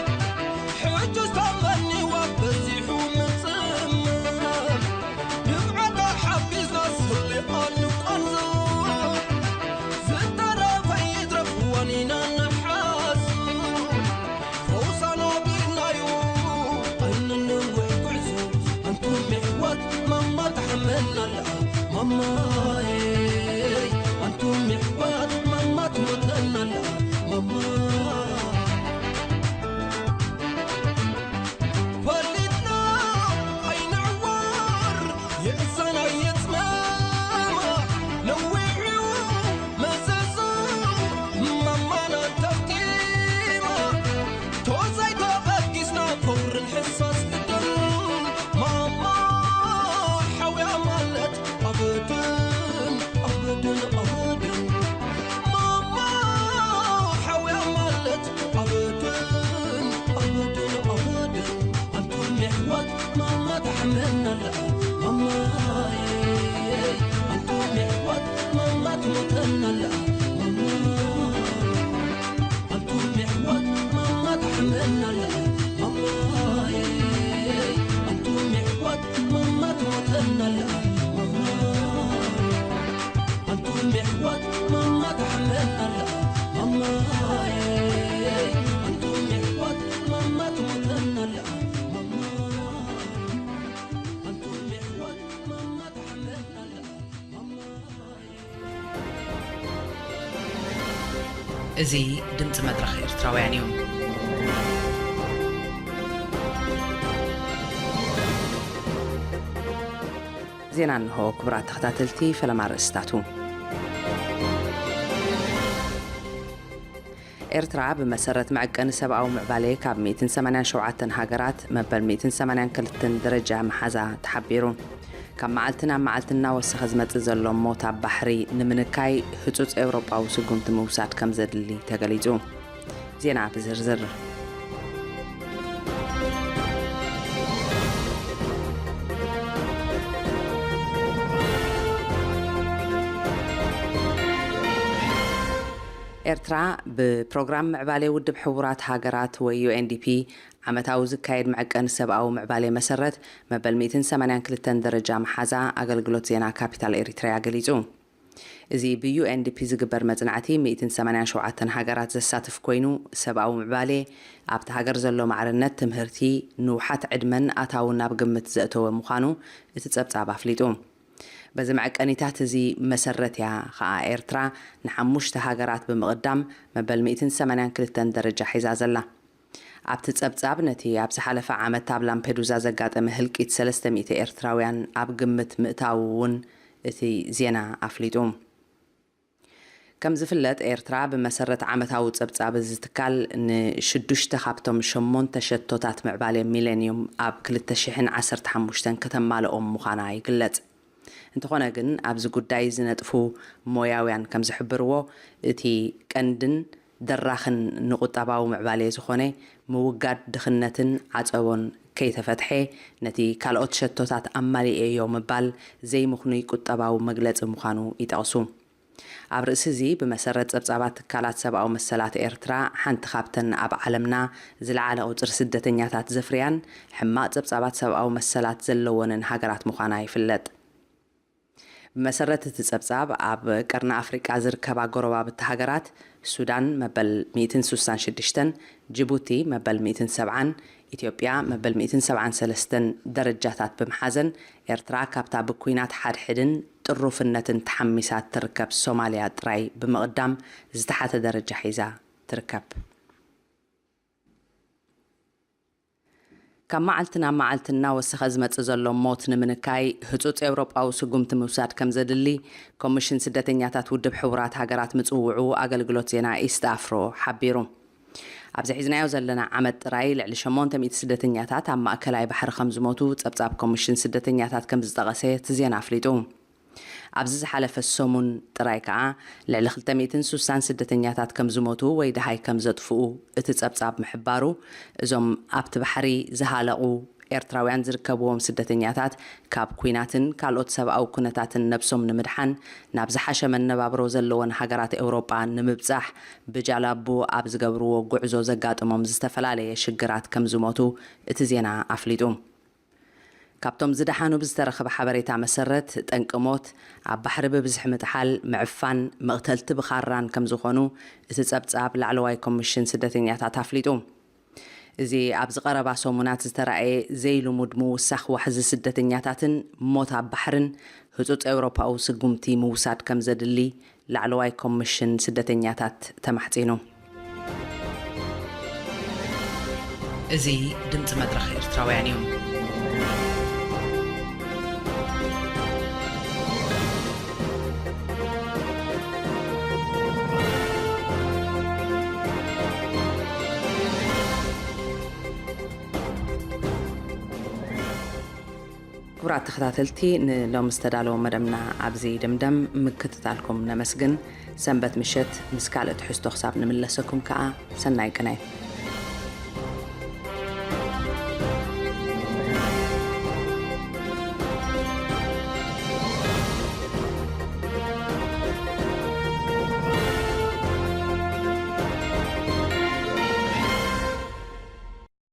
ሕጂ ዝተመኒዋ በዚሑ ምጽማም ንብዓታ ሓፊዝና ስሊቓ ንቃንዞ ዝተረፈ ይትረፍ ዋኒና ንሓዞ ፈውሳና ቢልናዩ ኣይንንውሕ ጉዕዞ ኣንቱም የሕዋት ማማ ትሓመና ኣላ ማማየ ኣንቱም የሕዋት ማማ ትሞተና ኣላ ማማ ፈሊጥና ኣይንዕወር ይእሰና ይጽመማ ነዊሑ መዘዙ ማማና ተፍቲማ ተወዛይ ተቐዲስና ፈውርን ሕሳስ ግድን ማማ ሓውያ ማለት ኣበድን ኣበድን ኣበድን ማማ ሓውያ ማለት ኣበድን ኣበድን ኣበድን ኣንቱም የሕዋት ማማ ትሓመና ኣላ ማማየ ኣንቱም የሕዋት ማማ ትሞተና ኣላ ማማ ኣንቱም የሕዋት ማማ ትሓመና ኣላ ማማየ ኣንቱም የሕዋት ማማ ትሞተና ኣላ ማማ ኣንቱም የሕዋት ማማ ትሓመና ኣላ ማማየ ኣንቱም የሕዋት ማማ ትሞተና ኣላ ማማ ኣንቱም የሕዋት ማማ ትሓመና ኣላ ማማ እዚ ድምፂ መድረኽ ኤርትራውያን እዩ። ዜና እንሆ። ክቡራት ተኸታተልቲ፣ ፈለማ ኣርእስታቱ። ኤርትራ ብመሰረት መዐቀኒ ሰብኣዊ ምዕባሌ ካብ ሚእትን ሰማንያን ሸውዓተን ሃገራት መበል ሚእትን ሰማንያን ክልተን ደረጃ ምሓዛ ተሓቢሩ። ካብ መዓልቲ ናብ መዓልቲ እናወሰኸ ዝመጽእ ዘሎ ሞት ኣብ ባሕሪ ንምንካይ ህጹጽ ኤውሮጳዊ ስጉምቲ ምውሳድ ከም ዘድሊ ተገሊጹ። ዜና ብዝርዝር። ኤርትራ ብፕሮግራም ምዕባሌ ውድብ ሕቡራት ሃገራት ወይ ዩ ኤን ዲ ፒ ዓመታዊ ዝካየድ መዐቀኒ ሰብኣዊ ምዕባሌ መሰረት መበል ሚእትን ሰማንያን ክልተን ደረጃ ምሓዛ ኣገልግሎት ዜና ካፒታል ኤሪትርያ ገሊጹ። እዚ ብ ዩ ኤን ዲ ፒ ዝግበር መጽናዕቲ ሚእትን ሰማንያን ሸውዓተን ሃገራት ዘሳትፍ ኮይኑ፣ ሰብኣዊ ምዕባሌ፣ ኣብቲ ሃገር ዘሎ ማዕርነት፣ ትምህርቲ፣ ንውሓት ዕድመን ኣታውን ኣብ ግምት ዘእተወ ምዃኑ እቲ ጸብጻብ ኣፍሊጡ። በዚ መዐቀኒታት እዚ መሰረት እያ ኸኣ ኤርትራ ንሓሙሽተ ሃገራት ብምቕዳም መበል ሚእትን ሰማንያን ክልተን ደረጃ ሒዛ ዘላ። ኣብቲ ጸብጻብ ነቲ ኣብ ዝሓለፈ ዓመት ኣብ ላምፔዱዛ ዘጋጠመ ህልቂት ሰለስተ ሚእቲ ኤርትራውያን ኣብ ግምት ምእታዉ እውን እቲ ዜና ኣፍሊጡ። ከም ዝፍለጥ፣ ኤርትራ ብመሰረት ዓመታዊ ጸብጻብ እዚ ትካል ንሽዱሽተ ካብቶም ሸሞንተ ሸቶታት ምዕባሌ ሚሌንዩም ኣብ ክልተ ሽሕን ዓሰርተ ሓሙሽተን ከተማልኦም ምዃና ይግለጽ። እንተኾነ ግን፣ ኣብዚ ጉዳይ ዝነጥፉ ሞያውያን ከም ዝሕብርዎ፣ እቲ ቀንድን ደራኽን ንቁጠባዊ ምዕባሌ ዝኾነ ምውጋድ ድኽነትን ዓጸቦን ከይተፈትሐ፣ ነቲ ካልኦት ሸቶታት ኣማሊኤዮ ምባል ዘይምኽኑይ ቁጠባዊ መግለጺ ምዃኑ ይጠቕሱ። ኣብ ርእሲ እዚ፣ ብመሰረት ጸብጻባት ትካላት ሰብኣዊ መሰላት ኤርትራ፣ ሓንቲ ካብተን ኣብ ዓለምና ዝለዓለ ቁጽሪ ስደተኛታት ዘፍርያን ሕማቕ ጸብጻባት ሰብኣዊ መሰላት ዘለወንን ሃገራት ምዃና ይፍለጥ። ብመሰረት እቲ ጸብጻብ፣ ኣብ ቀርኒ ኣፍሪቃ ዝርከባ ጎረባብቲ ሃገራት፣ ሱዳን መበል ሚእትን ስሳን ሽዱሽተን፣ ጅቡቲ መበል ሚእትን ሰብዓን፣ ኢትዮጵያ መበል ሚእትን ሰብዓን ሰለስተን ደረጃታት ብምሓዘን፣ ኤርትራ ካብታ ብኲናት ሓድሕድን ጥሩፍነትን ተሓሚሳ እትርከብ ሶማልያ ጥራይ ብምቕዳም ዝተሓተ ደረጃ ሒዛ ትርከብ። ካብ መዓልቲ ናብ መዓልቲ እናወሰኸ ዝመጽእ ዘሎ ሞት ንምንካይ ህጹጽ ኤውሮጳዊ ስጉምቲ ምውሳድ ከም ዘድሊ ኮሚሽን ስደተኛታት ውድብ ሕቡራት ሃገራት ምጽውዑ ኣገልግሎት ዜና ኢስት ኣፍሮ ሓቢሩ። ኣብዚ ሒዝናዮ ዘለና ዓመት ጥራይ ልዕሊ ሸሞንተ ሚእቲ ስደተኛታት ኣብ ማእከላይ ባሕሪ ከም ዝሞቱ ጸብጻብ ኮሚሽን ስደተኛታት ከም ዝጠቐሰ እቲ ዜና ኣፍሊጡ። ኣብዚ ዝሓለፈ ሰሙን ጥራይ ከኣ ልዕሊ ክልተ ሚእትን ስሳን ስደተኛታት ከም ዝሞቱ ወይ ደሃይ ከም ዘጥፍኡ እቲ ጸብጻብ ምሕባሩ፣ እዞም ኣብቲ ባሕሪ ዝሃለቑ ኤርትራውያን ዝርከብዎም ስደተኛታት ካብ ኲናትን ካልኦት ሰብኣዊ ኩነታትን ነብሶም ንምድሓን ናብ ዝሓሸ መነባብሮ ዘለወን ሃገራት ኤውሮጳ ንምብጻሕ ብጃላቡ ኣብ ዝገብርዎ ጉዕዞ ዘጋጥሞም ዝተፈላለየ ሽግራት ከም ዝሞቱ እቲ ዜና ኣፍሊጡ። ካብቶም ዝደሓኑ ብዝተረኸበ ሓበሬታ መሰረት፣ ጠንቂ ሞት ኣብ ባሕሪ ብብዝሒ ምጥሓል፣ ምዕፋን፣ መቕተልቲ ብኻራን ከም ዝኾኑ እቲ ጸብጻብ ላዕለዋይ ኮሚሽን ስደተኛታት ኣፍሊጡ። እዚ ኣብዚ ቀረባ ሰሙናት ዝተራእየ ዘይልሙድ ምውሳኽ ዋሕዚ ስደተኛታትን ሞት ኣብ ባሕርን ህጹጽ ኤውሮፓዊ ስጉምቲ ምውሳድ ከም ዘድሊ ላዕለዋይ ኮሚሽን ስደተኛታት ተማሕጺኑ። እዚ ድምጺ መድረኽ ኤርትራውያን እዩ። ክቡራት ተኸታተልቲ፣ ንሎሚ ዝተዳለወ መደብና ኣብዚ ይድምደም። ምክትታልኩም ነመስግን። ሰንበት ምሸት ምስ ካልእ ትሕዝቶ ክሳብ ንምለሰኩም ከኣ ሰናይ ቅነ።